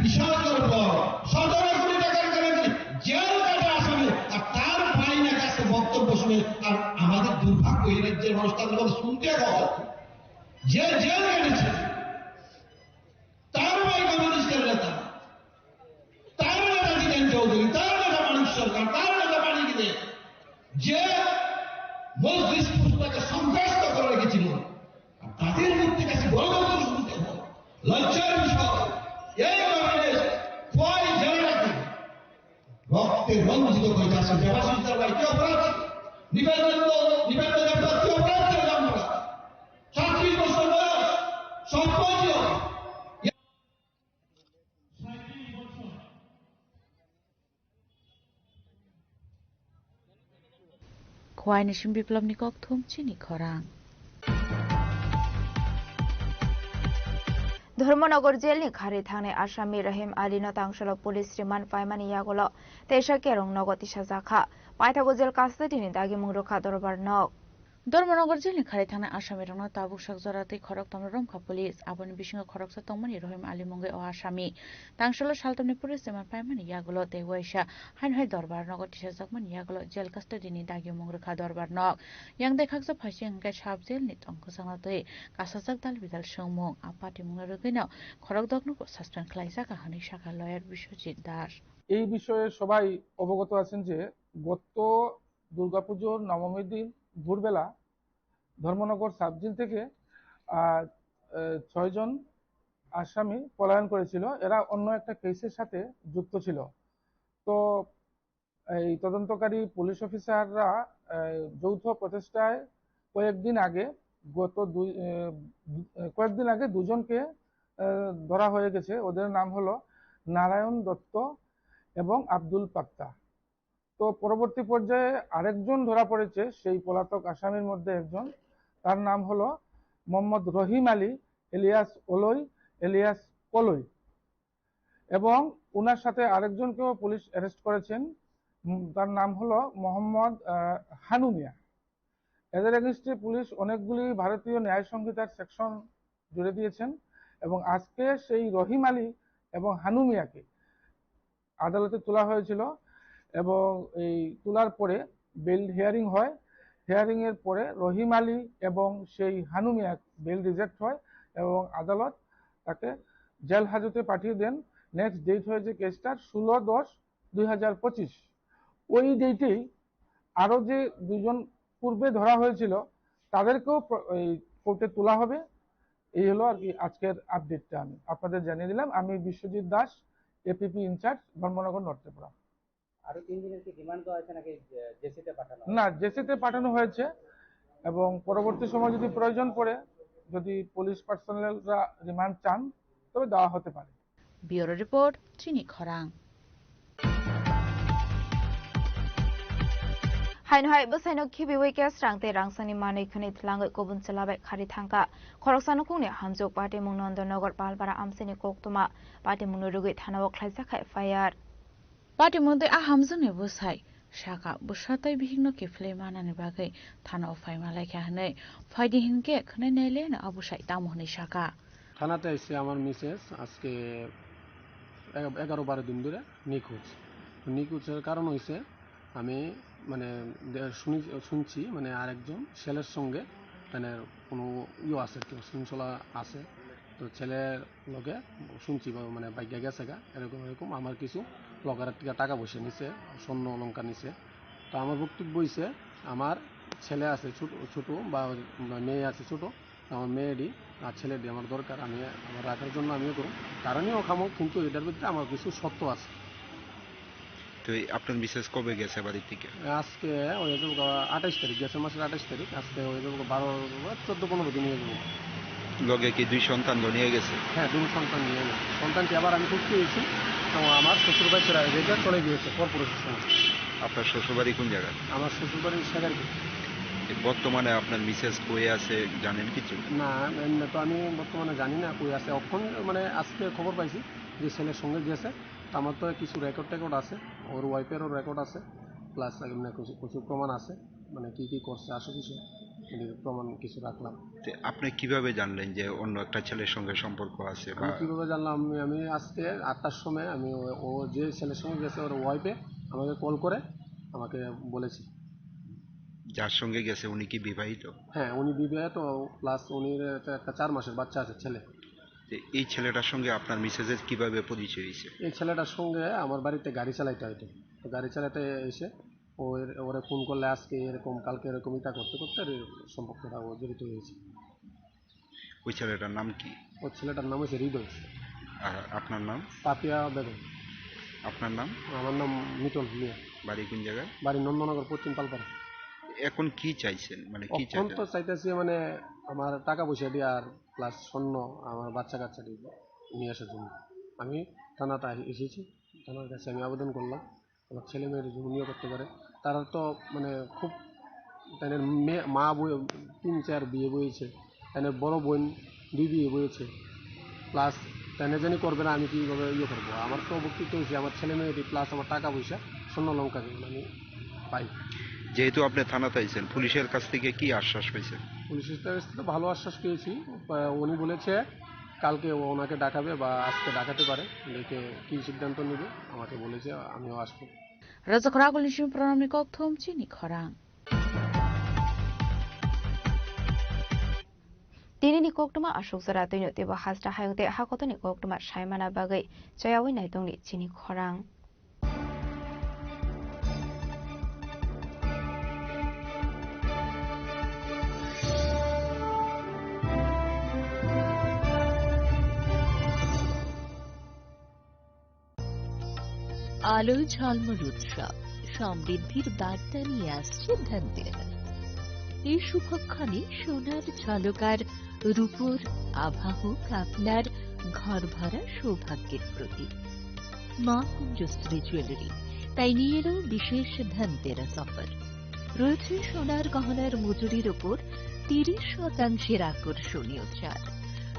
বিশাল গল্প। সতেরো কোটি টাকার কেলেঙ্কারি, জেল কাটা আসামি, আর তার ভাই নাকি আজকে বক্তব্য শুনে, আর আমাদের দুর্ভাগ্য এই রাজ্যের মানুষ তাদের কথা শুনতে হয়। যে জেল কেটেছে, তার ভাই কমিউনিস্টের নেতা, তার নেতা জিতেন চৌধুরী, তার নেতা মানিক সরকার, তার নেতা মানিক দে, যে মজলিস পুষ্পাকে সন্ত্রাস্ত করে রেখেছিল, আর তাদের মুখ থেকে আজকে গণতন্ত্র শুনতে হয়। লজ্জার বিষয়, এই বাংলাদেশ খোয়াই জেলাটাকে রক্তে রঞ্জিত করে যাচ্ছে। দেবাশিস দার ভাই কি অপরাধ ছিল? নিবেদিত, নিবেদিত দেবনাথ কি অপরাধ ছিল আমরা? ছাব্বিশ বছর বয়স, সব বয়সী। Huaini sim Biplobni kokthum chini khorang. Dharmanagar jailni khari thangnai Asami Rahim Alino tangsalo police remand paimani yagulo teisa kerong nogo tisajakha. Paithago jail custody-ni dagimung rwkha dorbar nok. Dharmanagar jailni khari thangnai Asamirokno tabuk sak jora tei khorokthomno romkha police. Aboni bisingo khoroksa tongmani Rahim Ali mungwi o Asami. Tangsalo saltamni police remand paimani yagulo tei waisa haino hai dorbar nogo tisajakmani yagulo jail custody-ni dagimung rwkha dorbar nok. Yang daikhaksa phaising hwnkhe sub jail-ni tongkwchangno twi kasajak dal bidal swngmung. A patimungno rwgwino khorokdokno bo suspend khlaijak, hwnwi sakha lawyer Biswajit Das. এই বিষয়ে সবাই অবগত আছেন যে গত দুর্গাপুজোর নবমীর দিন ভোরবেলা ধর্মনগর সাব জেল থেকে, আহ, আহ, ছয়জন আসামি পলায়ন করেছিল। এরা অন্য একটা কেসের সাথে যুক্ত ছিল। তো এই তদন্তকারী পুলিশ অফিসাররা, আহ, যৌথ প্রচেষ্টায় কয়েকদিন আগে গত দুই, আহ, দু-, আহ, কয়েকদিন আগে দুজনকে, আহ, ধরা হয়ে গেছে। ওদের নাম হলো নারায়ণ দত্ত এবং আব্দুল পাত্তা। তো পরবর্তী পর্যায়ে আরেকজন ধরা পড়েছে সেই পলাতক আসামির মধ্যে একজন, তার নাম হলো মোহাম্মদ রহিম আলী এলিয়াস ওলই এলিয়াস কলই, এবং ওনার সাথে আরেকজনকেও পুলিশ অ্যারেস্ট করেছেন। উম, তার নাম হলো মোহাম্মদ, আহ, হানু মিয়া। এদের এগেইনস্টে পুলিশ অনেকগুলি ভারতীয় ন্যায় সংহিতার সেকশন জুড়ে দিয়েছেন এবং আজকে সেই রহিম আলী এবং হানু মিয়াকে আদালতে তোলা হয়েছিল এবং এই তোলার পরে বেইল হিয়ারিং হয়। হিয়ারিং এর পরে রহিম আলী এবং সেই হানু মিয়া বেইল রিজেক্ট হয় এবং আদালত তাকে জেল হাজতে পাঠিয়ে দেন। নেক্সট ডেট হয়েছে কেসটার ষোলো দশ দুই হাজার পঁচিশ। ওই ডেটেই আরও যে দুজন পূর্বে ধরা হয়েছিল, তাদেরকেও প্র-, এই কোর্টে তোলা হবে। এই হলো আর কি আজকের আপডেটটা আমি আপনাদের জানিয়ে দিলাম। আমি বিশ্বজিৎ দাস, এপিপি ইনচার্জ, ধর্মনগর নর্থ ত্রিপুরা। আরো তিনজনের কি রিমান্ড দেওয়া হয়েছে নাকি জে-, জেসিতে পাঠানো হয়েছে? না, জেসিতে পাঠানো হয়েছে এবং পরবর্তী সময় যদি প্রয়োজন পড়ে, যদি পুলিশ পার্সোনেলরা রিমান্ড চান, তবে দেওয়া হতে পারে। Bureau Report, Chini Khorang. Haino hai bwsaino khibiwi khe srang tei rangsani manwi khwnwi tlangwi kubun chwla bai khari thangkha. Khoroksa nukhungni hamjwk patimung Nondonogor Palpara amchaini koktwma patimungno rwgwi thanao khlaijak kha F I R. Patimung tei a hamjwkni bwsai saka bwsa tei bihikno kiphilwi manani bagwi thanao phaima laikha hwnwi. Phaidi hinkhe khwnwi naileno a bwsai tamo hwnwi saka. থানাতে এসে আমার মিসেস আজকে এগা-, এগারো বারো দিন ধরে নিখোঁজ। তো নিখোঁজের কারণ হইছে আমি মানে দে-, শুনি, শুনছি মানে আরেকজন ছেলের সঙ্গে মানে কোনো ইয়ে আছে, কেউ শৃঙ্খলা আছে। তো ছেলের লগে শুনছি বা মানে বাইকে গেছে গা, এরকম এরকম আমার কিছু লকারের থেকে টাকা পয়সা নিছে, স্বর্ণ অলংকার নিছে। তো আমার বক্তব্য হইছে, আমার ছেলে আছে ছোট, ছোট বা মেয়ে আছে ছোট, আমার মেয়েরই আর ছেলেরই আমার দরকার, আমি আমার রাখার জন্য আমিও করুন, কারণেও খামো, কিন্তু এটার ভিতরে আমার কিছু শর্ত আছে। তো এই আপনার মিসেস কবে গেছে বাড়ি থেকে? আজকে ওই যে আঠাশ তারিখ, গেছে মাসের আঠাশ তারিখ, আজকে ওই যে বারো, চোদ্দ পনেরো দিন হয়ে যাবো। লগে কি দুই সন্তান নিয়ে গেছে? হ্যাঁ, দুই সন্তান নিয়ে গেছে। সন্তানটি আবার আমি খুঁজতে গেছি, তো আমার শ্বশুর ভাই ফেরা রেখে চলে গিয়েছে কর্পোরেশন সময়। আপনার শ্বশুর বাড়ি কোন জায়গায়? আমার শ্বশুর বাড়ি সেগারপুর। বর্তমানে আপনার মিসেস কই আছে জানেন কিছু? না, এমনি তো আমি বর্তমানে জানি না কই আছে। অখন মানে আজকে খবর পাইছি যে ছেলের সঙ্গে গেছে। তো আমার তো কিছু রেকর্ড টেকর্ড আছে, ওর ওয়াইফেরও রেকর্ড আছে, প্লাস এমনি কিছু, কিছু প্রমাণ আছে, মানে কি কি করছে আসল কিছু, মানে প্রমাণ কিছু রাখলাম। তো আপনি কিভাবে জানলেন যে অন্য একটা ছেলের সঙ্গে সম্পর্ক আছে আমি বা? কিভাবে জানলাম? আমি, আমি আজকে আটটার সময় আমি ও, ও যে ছেলের সঙ্গে গেছে, ওর ওয়াইফে আমাকে কল করে আমাকে বলেছে। যার সঙ্গে গেছে উনি কি বিবাহিত? হ্যাঁ, উনি বিবাহিত, প্লাস উনি একটা, একটা চার মাসের বাচ্চা আছে, ছেলে। তো এই ছেলেটার সঙ্গে আপনার মিসেসের কিভাবে পরিচয় হয়েছে? এই ছেলেটার সঙ্গে আমার বাড়িতে গাড়ি চালাইতে হয়তো, তো গাড়ি চালাতে এসে ও এর-, ওরে ফোন করলে আজকে এরকম, কালকে এরকম, এটা করতে করতে আর এই সম্পর্কটা ও জড়িত হয়েছে। ওই ছেলেটার নাম কি? ওই ছেলেটার নাম হচ্ছে হৃদয়। আর আপনার নাম? পাপিয়া বেগম। আপনার নাম? আমার নাম মিটন মিয়া। বাড়ি কোন জায়গায়? বাড়ি নন্দনগর, পশ্চিম পালপাড়া। এখন কি চাইছেন? মানে কি এখন চাইছেন? তো চাইতেছি মানে আমার টাকা পয়সা দিয়ে আর প্লাস স্বর্ণ, আমার বাচ্চা কাচ্চা দিয়ে নিয়ে আসার জন্য আমি থানাতে এসেছি। থানার কাছে আমি আবেদন করলাম। আমার ছেলে মেয়ের জন্য নিয়ে করতে পারে। তারা তো মানে খুব তাদের মে-, মা বই তিন চার বিয়ে বইছে, তাদের বড় বোন দুই বিয়ে বইছে, প্লাস তাদের জানি করবে না, আমি কিভাবে ইয়ে করবো? আমার তো উপকৃত হয়েছি, আমার ছেলে মেয়েটি প্লাস আমার টাকা পয়সা, স্বর্ণ অলংকার মানে পাই। যেহেতু আপনি থানাতে আইছেন, পুলিশের কাছ থেকে কি আশ্বাস পাইছেন? পুলিশের কাছ থেকে ভালো আশ্বাস পেয়েছি। আহ, উনি বলেছে কালকে ও ওনাকে ডাকাবে বা আজকে ডাকাতে পারে, ডেকে কি সিদ্ধান্ত নেবে আমাকে বলেছে, আমিও আসবো। Rwchapra Agulni simi Pranamni kokthum chini khorang. Tinini koktwma aswk jora twino teibo hasta hayung tei hakotoni koktwma saimana bagwi chayawi naitongni chini khorang. আলো ঝলমল উৎসব, সমৃদ্ধির বার্তা নিয়ে আসছে ধনতেরাস। এই শুভক্ষণে সোনার ঝলকার রূপোর আভা হোক আপনার ঘর ভরা সৌভাগ্যের প্রতীক। মা কুঞ্জশ্রী জুয়েলারি তাই নিয়ে এলো বিশেষ ধনতেরাস অফার। রয়েছে সোনার গহনার মজুরির ওপর তিরিশ শতাংশের আকর্ষণীয় ছাড়।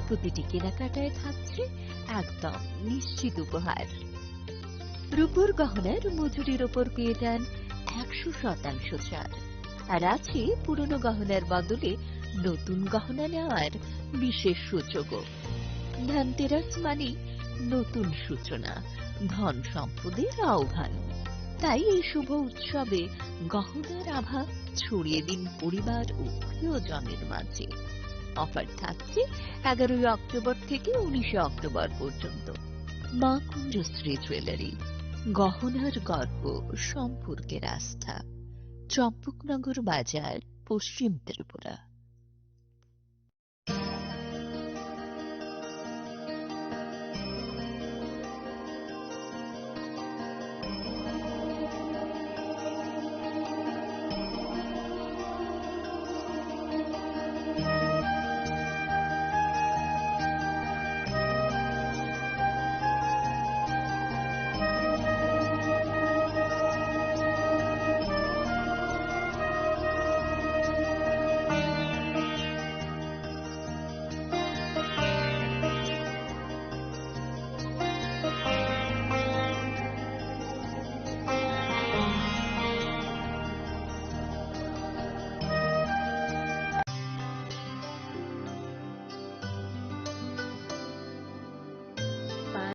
প্রতিটি কেনাকাটায় থাকছে একদম নিশ্চিত উপহার। রূপোর গহনার মজুরির ওপর পেয়ে যান একশো শতাংশ ছাড়। আর আছে পুরনো গহনার বদলে নতুন গহনা নেওয়ার বিশেষ সুযোগও। ধনতেরাস মানে নতুন সূচনা, ধন সম্পদের আহ্বান। তাই এই শুভ উৎসবে গহনার আভা ছড়িয়ে দিন পরিবার ও প্রিয়জনের মাঝে। অফার থাকছে এগারোই অক্টোবর থেকে উনিশে অক্টোবর পর্যন্ত। মা কুঞ্জশ্রী জুয়েলারি, গহনার গর্ব, সম্পর্কের আস্থা। চম্পকনগর বাজার, পশ্চিম ত্রিপুরা।